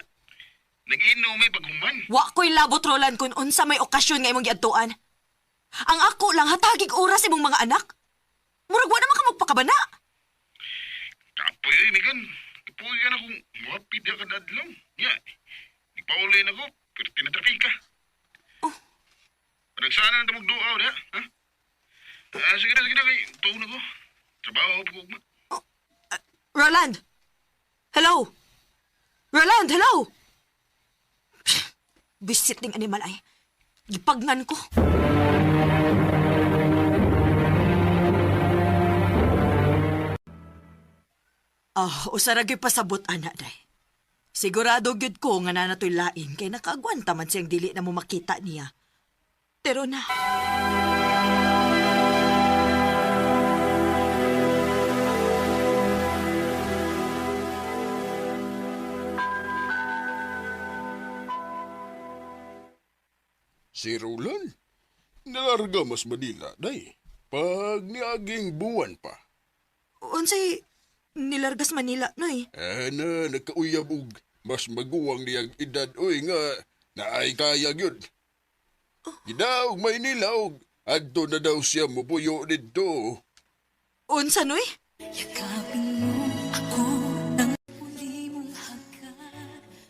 nag-inom may paghuman. Wa ko'y labot, Roland, kung unsa may okasyon nga imong giadtuan. Ang ako lang hatagig oras imong mga anak. Murag wa naman ka magpakabana. Kapoy oy, Megan. Kapoy ka na kung muhapit ya kada adlaw. Nya, nagpauli na ko, pero tinatrafik ka. Oh. Panagsana na tamog duaw diha, ha? Ah, sige na, kay tuon na ko. Trabaho pa ko ugma. Roland! Hello! Roland, hello! Bisit ning animal ay. Gipagnan ko. Ah, usara gyud pasabot ana day. Sigurado gyud ko nga nanatoy lain kay nakaagwanta man siyang dili na mo makita niya. Pero na. Si Roland, nalarga mas Manila, day. Pag niaging buwan pa. Unsay nilargas Manila noy. Ana, nagkauyab og mas maguwang niyang edad oy nga naay kaya gyud. Gidaog Maynila og adto na daw siya mupuyo didto. Unsa noy?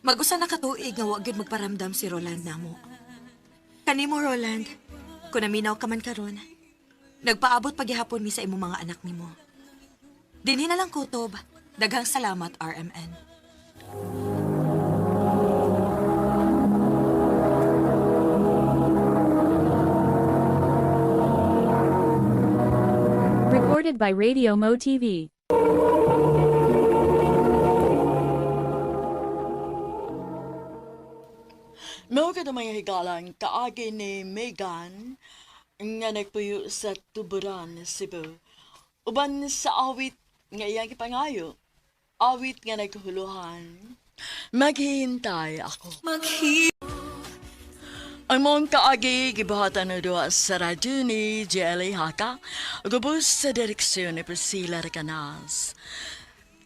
Mag-usa na katuig nga wa gyud magparamdam si Roland namo. Kanimo Roland, kun naminaw ka man karon, nagpaabot paghihapon mi sa imong mga anak nimo. Dinhi na lang kutob. Daghang salamat RMN. Recorded by Radio Mo TV. Mao ka mga higalan kaagi ni Megan nga nagpuyo sa Tuburan, Cebu. Uban sa awit nga iyang gipangayo. Awit nga naghuhuluhan. Maghihintay ako. Ang mong kaagi gibuhatan na duha sa radyo ni JLA Haka, gubos sa direksyon ni Priscilla Recanas.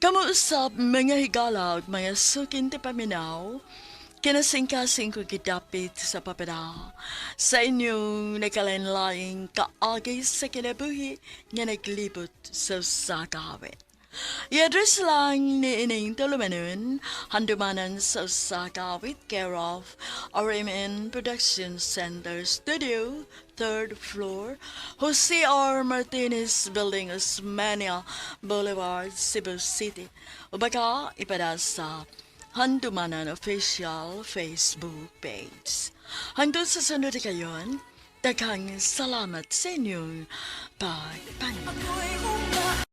Kamuusap mga higala ug mga sukin ti paminaw, kinasingkasing ko gidapit sa papeda sa inyong nagkalain-laing kaagi sa kinabuhi nga naglibot sa usa ka hawit. I-address lang ni ining tulumanon, handumanan sa usa ka awit, care of RMN Production Center Studio, third floor, Jose R. Martinez Building, Osmania Boulevard, Cebu City. O baka ipada sa Handumanan Official Facebook page. Hanggang sa sunod kayon, daghang salamat sa inyong pagpanood.